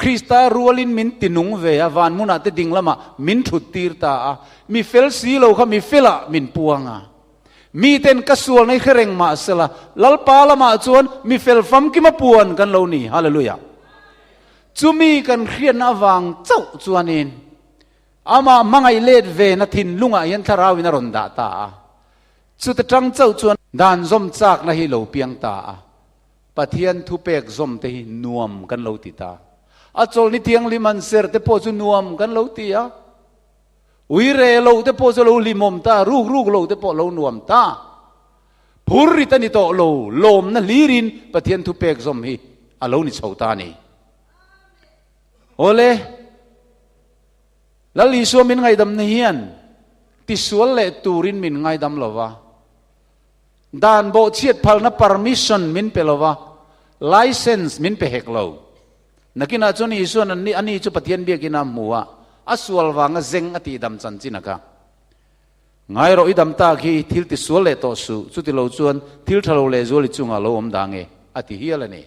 Krista rualin min tinung ve a, van hmunah te ding lamah min thut tir ta a. Mi fel si lo kha mi felah min puang a. Miten ka sualna hi hre reng mah sela, Lalpa lamah chuan mi fel famkima puan kan lo ni. Hallelujah! Chumi kan hriatna avang chauh chuanin Amah hmangaih let ve na thinlungah hian thlarauin a rawn dah ta a. Chuta tang chauh chuan dan zawm chakna hi lo piang ta a. Pathian thupek zawm te hi nuam kan lo ti ta. A chawlhni thianghlim han ser te pawh chu nuam kan lo ti a. Ui re lo te pawh chu lo hlimawm ta, ruk ruk lo te pawh lo nuam ta. Phur rit a ni tawh lo, lawmna hlirin Pathian thupek zawm hi a lo ni chho ta a ni. Awle. Lal Isua min ngaihdamna hian tisual leh turin min ngaidam lo va, dan bawhchhiat phalna permission min pe lo va, license min pe hek lo. Nakinah chuan Isua'n an ani chu Pathian biakina a hmu a, a sual vanga zeng a tihdam chanchin a kha. Ngai rawh i dam tak hi thil tisual leh tawh suh, chuti lo chuan thil tha lo lehzual i chungah lo awm dang e, a ti hial a ni.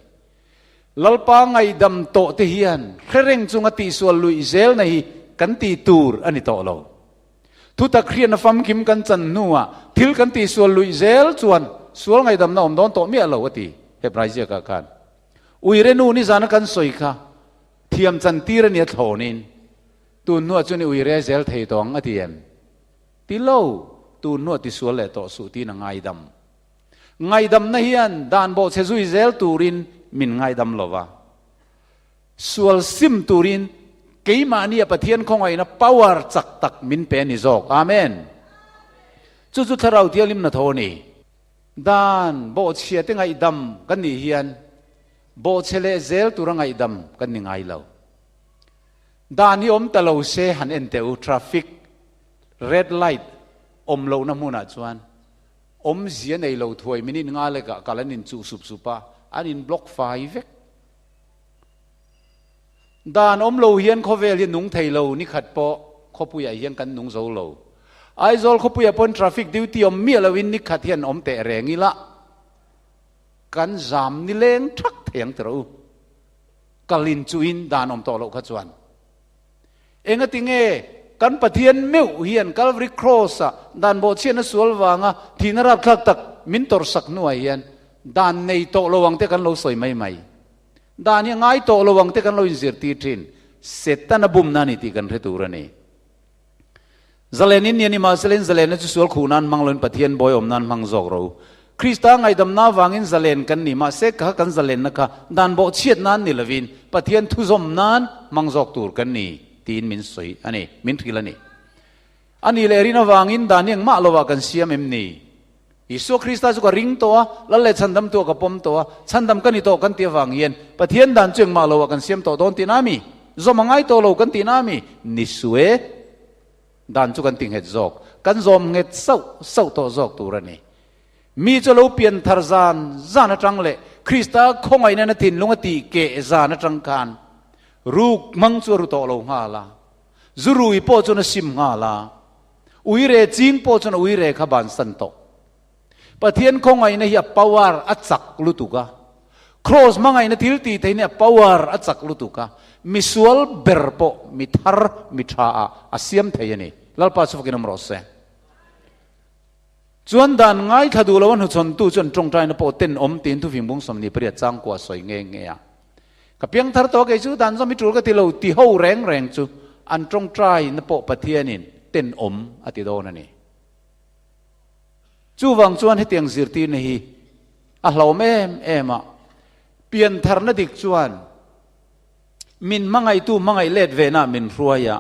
Lalpa ngaihdam tawh te hian hre reng chunga tihsual luih zelna hi kan ti tur a ni tawh lo. Thutak hriatna famkim kan chan hnuah thil kan tihsual luih zel chuan sual ngaihdamna awm dawn tawh miah lo a ti Hebrai ziakah khan. Uire nu nizana kan sawi kha thiam chan tir a nia thlawnin tun hnuah chuan i uire zel thei tawh ang a ti em? Ti lo, tun hnuah tisual leh tawh suh tiin a ngaidam. Ngaihdamna hian dan bawhchhe zui zel turin min ngaidam lo va, sual sim turin keimahnia Pathian khawngaihna power chak tak min pe a ni zawk. Amen. Chu chu Thlarau Thianghlim hnathawh a ni. Dan bawhchhia te ngaihdam kan nih hian bawhchhe leh zel tura ngaihdam kan ni ngai lo. Dan hi awm ta lo se han en teh u, traffic red light awm lohna hmunah chuan Awmzia nei lo thuai min in nga lekah kal an in chuh sup sup a, an in block fai vek. Dan awm lo hian khawvel hi nung thei lo, nikhat pawh khawpuiah hian kan nung zo lo. Aizawl khawpuiah pawn traffic duty awm miah loin nikhat hian awm teh reng ila kan zam nileng thak thei ang tiraw u. Kal in chuhin dan awm tawh loh kha chuan. Engati nge kan Pathian meuh hian Calvary Cross-ah dan bawhchhiatna sual vanga thihna rapthlak tak min tawrhsak hnuah hian dan nei tawh lo ang te kan lo sawi mai mai. Dan hi a ngai tawh lo ang te kan lo inzirtir thin. Setana bumna a ni tih kan hre tur a ni. Zalen in ni a ni, mahse in zalenna chu sual khuh nan hmang loin Pathian bawi awm nan hmang zawk ro. Krista ngaihdamna avangin zalen kan ni, mahse kha kan zalenna kha dan bawhchhiat nan ni lovin Pathian thuzawm nan hmang zawk tur kan ni tiin min sawi a ni, min hrilh a ni. A nih leh rin avangin dan hi engmah lovah kan siam em ni? Isua Krista chu ka ring tawh a, Lal leh Chhandamtu ah ka pawm tawh a, chhandam ka ni tawh kan tih avang hian Pathian dan chu engmah lovah kan siam tawh dawn tihna a mi? Zawm a ngai tawh lo kan tihna a mi? Ni sue. Dan chu kan ti nghet zawk. Kan zawm nghet sauh sauh tawh zawk tur a ni. Mi chu lo pian thar zan zan atang leh Krista khawngaihna na thinlung a tih keh zan atang khan ruk hmang chu a ru tawh lo nghal a. Zu rui pawh chuan a sim nghal a, uire ching pawh chuan a uire kha bansan tawh. Pathian khawngaihna hi a power a chak lutuk a, Kraws hmangaihna thil tih theihna hi a power a chak lutuk a, misual ber pawh mi thar mi tha ah a siam thei a ni. Lalpa chu fakin awm rawh se. Chuan dan ngaithla duh lo a hnuchhawntu chuan tawngtaina pawh tenawm tiin thufing bung 28 changkua sawi nghe nghe a. Ka piang thar tawh kei chu dan zawm hi tul ka ti lo ti ho reng reng chu an tawngtaina pawh Pathianin tenawm a ti dawn a ni. Chuvang chuan hetiang zirtirna hi a hlauhawm em em a, piantharna dik chuan min hmangaihtu hmangaih let vena min hruai a,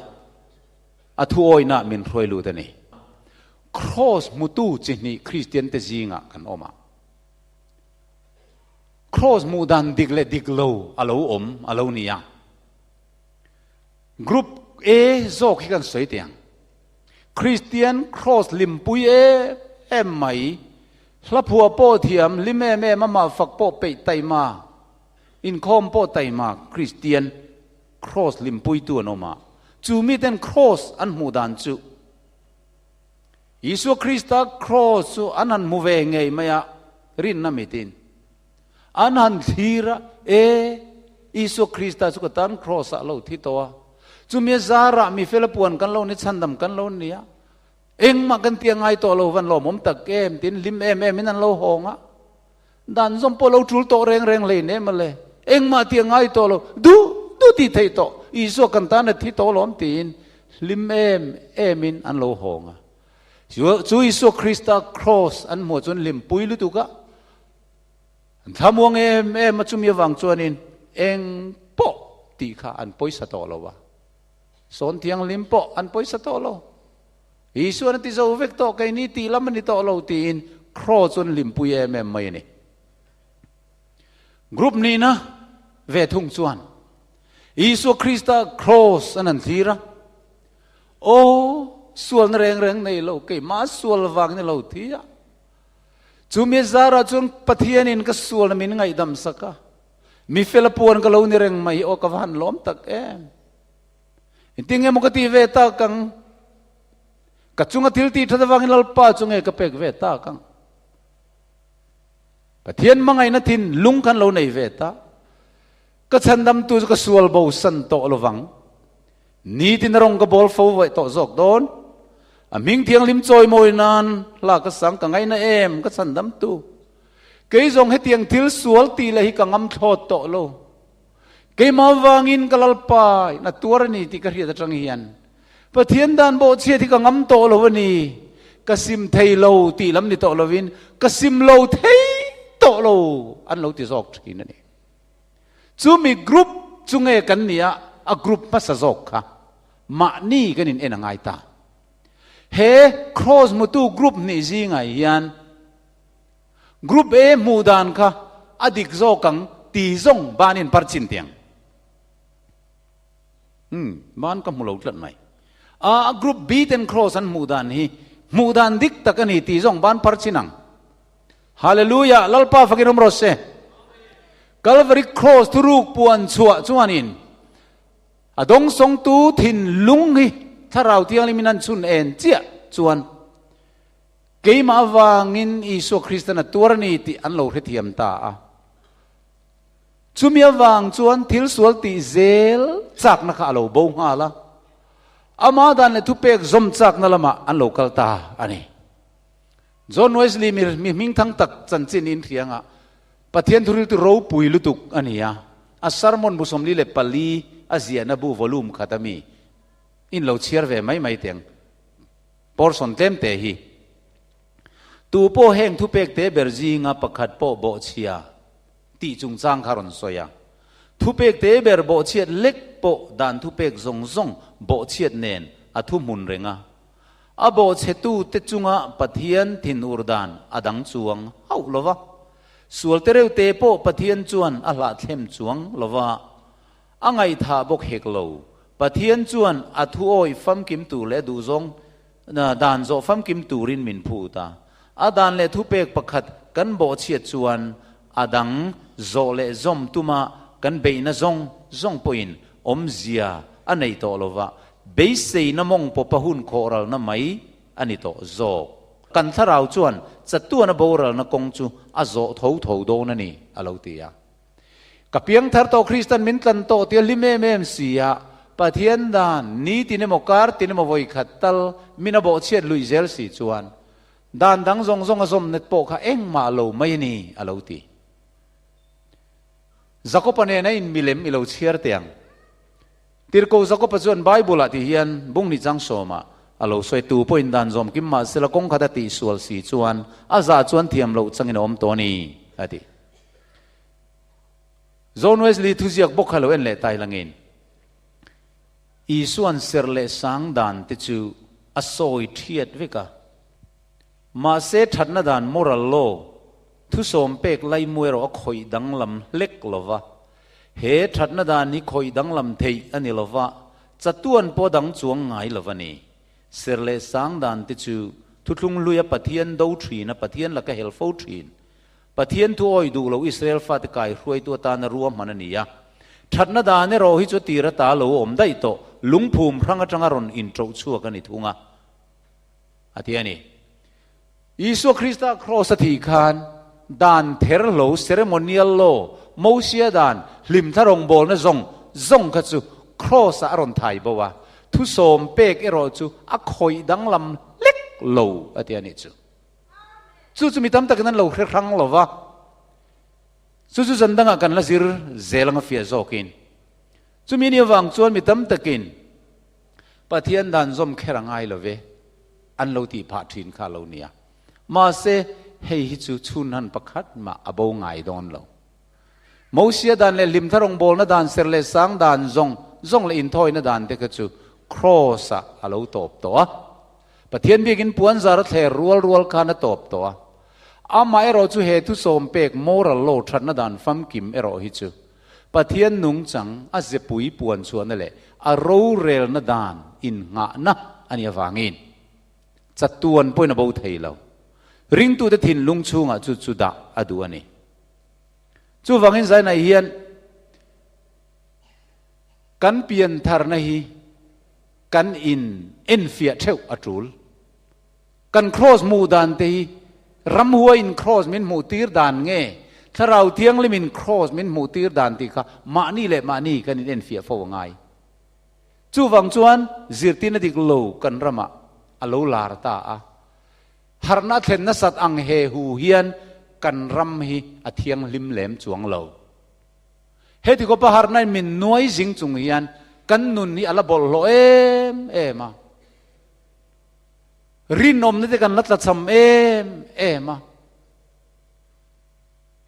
a thuawina min hruai lut a ni. Kraws hmutu chi hnih Kristiante zingah kan awm a. Kraws hmuh dan dik leh dik lo a lo awm a lo ni a. Group A zawk hi kan sawi teh ang. Kristian Kraws hlimpui em em mai, hla phuah pawh thiam, hlim em em, amah fak pawh peih taima, inkhawm pawh taima Kristian Kraws hlimpuitu an awm a. Chu miten Kraws an hmuh dan chu Isua Krista Kraws chu an han hmu ve ngei mai a, rinna mitin an han thlir a, E, Isua Krista chu ka tan Kraws ah lo thi tawh a, chumi a zarah mi fela puan kan lo ni, chhandam kan lo ni a, engmah kan tia ngai tawh lo van lawmawm tak em tiin hlim em em in an lo hawng a, dan zawm pawh lo tul tawh reng reng hlei nem a le, engmah tia ngai tawh lo, duh duh tih theih tawh, Isua kan tan a thi tawh lawm tiin hlim em em in an lo hawng a. Chu Isua Krista Kraws an hmuh chuan hlimpui lutuk a, an thlamuang em em a, chumi avang chuanin eng pawh tih kha an pawisa tawh lo a, sawn thianghlim pawh an pawisa tawh lo. Isuan a ti zo vek tawh, keini tih lam a ni tawh lo tiin Kraws chu an hlimpui em em mai a ni. Group nihna ve thung chuan Isua Krista Kraws an han thlir a, Aw, sualna reng reng nei lo, keimah sual vang ni lo thi a. Chumi zarah chuan Pathianin ka sualna min ngaihdam sak a, mi fel a puan ka lo ni reng mai, aw ka va han lawm tak em. Engtin nge maw ka tih ve tak ang? Ka chunga thil tih that avangin Lalpa chu nge ka pek ve tak ang? Pathian hmangaihna thin lung khan lo nei ve ta. Ka chhandamtu chu ka sual bo san tawh lovang. Nitin a rawng ka bawl fo vaih tawh zawk dawn. A hming thianghlim chawimawi nan hla ka sang ka ngaina em ka chhandamtu. Kei zawng hetiang thil sual tih leh hi ka ngam thlawt tawh lo. Keimah vangin ka Lalpa in a tuar a ni tih ka hriat atang hian Pathian dan bawhchhiat hi ka ngam tawh lo a ni. Ka sim thei lo tih lam ni tawh lovin ka sim lo thei tawh lo an lo ti zawk thin a ni. Chumi group chu nge kan nia a group hmasa zawk kha mahni kan in en a ngai ta. He cross hmutu group hnih zingah hian group A hmuh dan kha a dik zawk ang ti zawng ban in parchin tiang. Umm ban ka hmu lo tlat mai. A group B ten cross an hmuh dan hi hmuh dan dik tak a ni ti zawng ban parchin ang. Hallelujah Lalpa fakin awm rawh se. Calvary Cross thuruk puan chhuah chuanin a dawngsawngtu thinlung hi Thlarau Thianghlimin an chhun en chiah chuan keimah avangin Isua Kristan a tuar a ni tih an lo hrethiam ta a. Chumi avang chuan thil sual tih zel chakna kha a lo bo nghal a, ama dan leh thupek zawm chakna lamah an lo kal ta a ni. John Wesley mi mi hmingthang tak chanchin in hriangah Pathian thuriltu ropui lutuk a ni a, a sermon bu 44 a ziahna bu volume khat a mi in lo chhiar ve mai mai teng portion tlem te hi. Tu pawh heng thupek te ber zinga pakhat pawh bawhchhia tih chungchang kha rawn sawi a. Thupek te ber bawhchhiat lek pawh dan thupek zawng zawng bawhchhiat nen a thuhmun reng a. A bawhchhetu te chunga Pathian thinur dan a dang chuang hauh lo va. Sual te reuh te pawh Pathian chuan a hlahthlem chuang lo va, a ngaihthah bawk hek lo. Pathian chuan a thuawi famkim tur leh a duhzawng dan zawh famkim turin min phut a. A dan leh thupek pakhat kan bawhchhiat chuan a dang zawh leh zawm tuma kan beihna zawng zawng pawhin awmzia a nei tawh lo va, beiseina mawng pawpa hun khawhralna mai a ni tawh zawk. Kan thlarau chuan chatuana boralna kawng chu a zawh tho tho dawn a ni, a lo ti a. Ka piangthar tawh Kristan min tlan tawh tia hlim em em si a, Pathian dan ni tin emaw kar tin emaw vawi khat tal min a bawhchhiat luih zel si chuan dan dang zawng zawng a zawm net pawh kha engmah lo mai a ni, a lo ti. Jakopa nena in milem i lo chhiar teh ang. Tirhkoh Jakopa chuan Bible-ah ti hian bung ni chang sawmah a lo sawi, Tu pawhin dan zawm kim mah sela kawng khat a tihsual si chuan a zah chuan thiam loh changin a awm tawh a ni, a ti. John Wesley thuziak bawk kha lo en leh tai langin, Isua'n serh leh sang dan te chu a sawi thiat vek a, mahse thatna dan moral law thusawm pek laimu erawh a khawih danglam hlek lo va, he thatna dan hi khawih danglam theih a ni lo va, chatuan pawh dang chuang ngai lo va ni. Serh leh sang dan te chu thuthlung hluia Pathian do thin a, Pathian laka hel fo thin. Pathian thu awih duh lo Israel fate kai hruaitu atana ruahman a ni a. Thatna dan erawh hi chu tir ata lo awm daih tawh, lungphum hrang atanga rawn inṭoh chhuak a ni thung a, a ti a ni. Isua Krista kraws a thih khan dan ther lo, ceremonial law, Mosia dan, hlimthla rawngbawlna zawng zawng kha chu kraws ah a rawn thai bo a, thusawm pek erawh chu a khawih danglam hlek lo, a ti a nih chu. Chu chu mi tam takin an lo hre hrang lo va, chu chu zan dangah kan la zir zel anga fiah zawkin. Chumi ni avang chuan mi tam takin Pathian dan zawm kher a ngai lo ve an lo tih phah thin kha a lo nia. Mahse, hei hi chu chhun han pakhat mah a bo ngai dawn lo. Mosia dan leh hlimthla rawngbawlna dan, ser leh sang dan zawng zawng leh inthawina dan te kha chu Kraws-ah a lo tawp tawh a. Pathian biakin puanzar a thler rual rual khan a tawp tawh a. Amaherawh chu he thusawm pek moral law thatna dan famkim erawh hi chu Pathian nungchang a zepui puan chhuahna leh a rorelna dan innghahna a nih avangin chatuan pawhin a bo thei lo. Ringtute thinlung chhungah chu chu dah a duh a ni. Chuvangin zainah hian kan piantharna hi Kan in enfiah theuh a tul. Kan kraws hmuh dan te hi ramhua in kraws min hmuh tir dan nge Thlarau Thianghlim in kraws min hmuh tir dan tih kha mahni leh mahni kan in enfiah fo a ngai. Chuvang chuan zirtirna dik lo kan ramah a lo lar ta a. Harhna a thlen nasat ang he hu hian kan ram hi a thianghlim lem chuang lo. Heti khawpa harhna in min nuai zing chung hian kan nun hi a la bawlhhlawh em em a. Rinawmna te kan la tlachham em em a.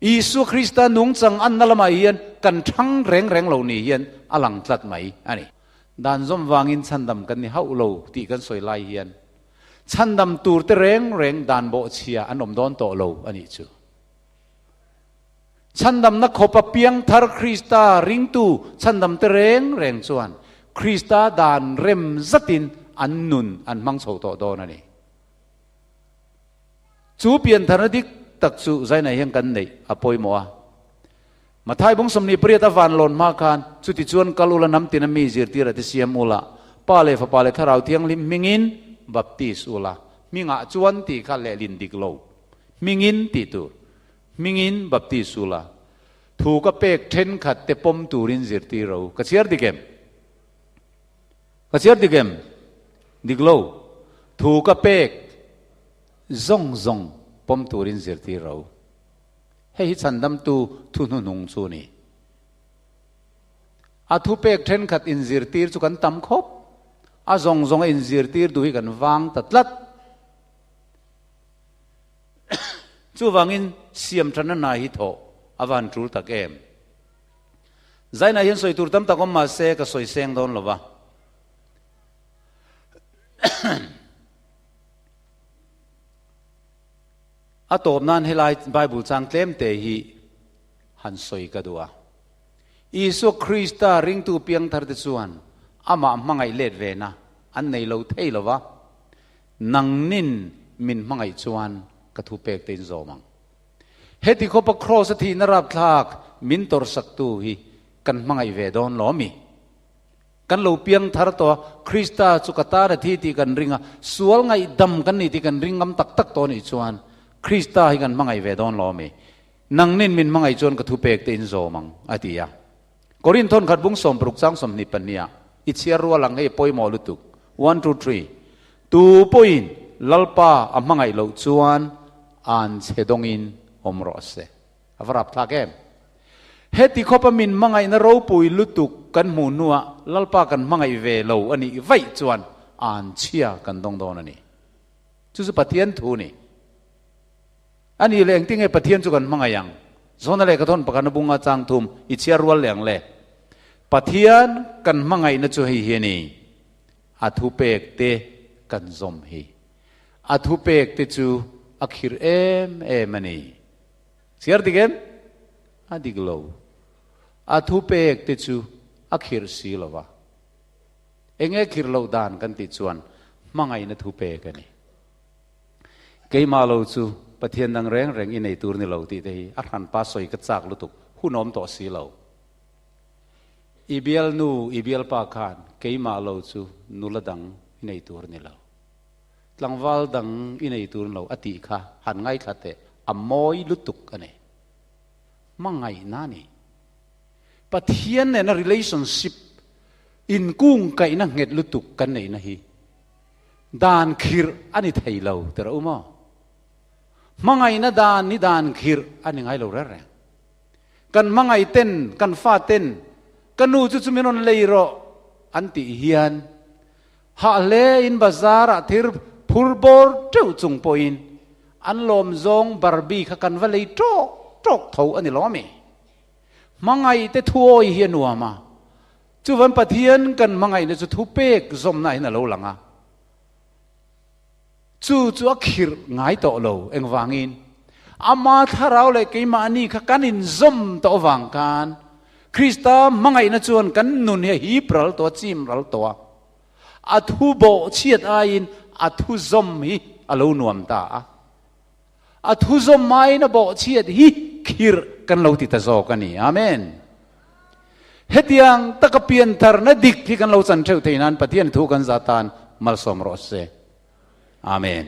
Isua Krista nungchang anna lamah hian kan thang reng reng lo ni hian a lang tlat mai a ni. Dan zawm vangin chhandam kan ni hauh lo tih kan sawi lai hian chhandam tur te reng reng dan bawhchhia an awm dawn tawh lo a nih chu. Chhandamna khawpa piangthar Krista ringtu chhandamte reng reng chuan Krista dan rem zatin an nun an hmang chho tawh dawn a ni. Chu piantharna dik tak chu zainah hian kan neih a pawimawh a. Mathai bung 28 a van lawn hma khan chuti chuan kal ula hnam tina mi zirtir a ti siam ula, Pa leh Fapa leh Thlarau Thianghlim hmingin baptis ula, hmingah chuan tih kha lehlin dik lo, hmingin tih tur. Hmingin baptis ula, thu ka pek thenkhat te pawm turin zirtir ro. Ka chhiar dik em? Ka chhiar dik em? Dik lo. Thu ka pek zawng zawng pawm turin zirtir ro. Hei hi chhandamtu thu hnuhnung chu a ni. A thu pek thenkhat inzirtir chu kan tam khawp. A zawng zawnga inzirtir duh hi kan vang ta tlat. Chuvangin siam thatna hna hi thawh a va han tul tak em. Zainah hian sawi tur tam tak awm mahse ka sawi seng dawn lo va. A tawp nan helai Bible chang tlem te hi han sawi ka duh a. Isua Krista ringtu piangthar te chuan amah hmangaih let ve na an nei lo thei lo va, nangnin min hmangaih chuan ka thu pek te in zawm ang. Heti khawpa Kraws a thihna rapthlak min tawrhsaktu hi kan hmangaih ve dawn lo ami? Kan lo piang thar tawh a, Krista chu ka tan a thi tih kan ring a, sual ngaihdam kan ni tih kan ring ngam tak tak tawh anih chuan Krista hi kan hmangaih ve dawn lo ami? Nangnin min hmangaih chuan ka thupek te in zawm ang, a ti a. Korinthon khat bung 60 chang 22 ah i chhiar rual ang hei pawimawh lutuk. One, two, three. Tu pawhin Lalpa a hmangaih loh chuan an chhe dawngin awm rawh se. A va rapthlak em? Heti khawpa min hmangaihna ropui lutuk kan hmuh hnuah Lalpa kan hmangaih ve lo a nih vaih chuan an chhia kan dawng dawn a ni. Chu chu Pathian thu a ni. A nih leh engtinge Pathian chu kan hmangaih ang? Zawhna leh ka thawn pakhatna bunga chang thum i chhiar rual leh ang le. Pathian kan hmangaihna chu hei hi a ni, a thupek te kan zawm hi. A thupek te chu a khirh em em a ni. Chhiar dik em? A dik lo. A thupek te chu a khirh si lo va. Enge khirh loh dan kan tih chuan hmangaihna thupek a ni. Keimah lo chu Pathian dang reng reng i nei tur ni lo tih te hi a hranpa sawi ka chak lutuk, hun awm tawh si lo. I bialnu, i bialpa khan keimah lo chu nula dang i nei tur ni lo, tlangval dang i nei tur ni lo a tih kha han ngaithla teh, a mawi lutuk a ni. Hmangaihna a ni. Pathian nena relationship inkungkaihna nghet lutuk kan neihna hi Dan khirh a ni thei lo ti rawh u maw? Hmangaihna dan hi dan khirh a ni ngai lo reng reng. Kan hmangaih ten, kan fa ten, ka nu chu chu min rawn lei rawh an tih hian hah hle in bazar ah thir phur bawr teuh chung pawhin an lawm zawng Barbie kha kan va lei tawk tawk tho a ni lo ami? Hmangaih te thuawi hi a nuam a. Chuvan Pathian kan hmangaihna chu thupek zawmna in a lo lang a. Chu chu a khirh ngai tawh lo. Engvangin? Ama thlarau leh keimahni kha kan inzawm tawh avang khan Krista hmangaihna chuan kan nun hi a hip ral tawh a, chim ral tawh a. A thu bawh chhiat aiin a thu zawm hi a lo nuam ta a. A thu zawm aiin a bawh chhiat hi khirh kan lo ti ta zawk a ni. Amen. Hetiang taka piantharna dik hi kan lo chan theuh thei nan Pathian thu kan zah tan malsawm rawh se. Amen.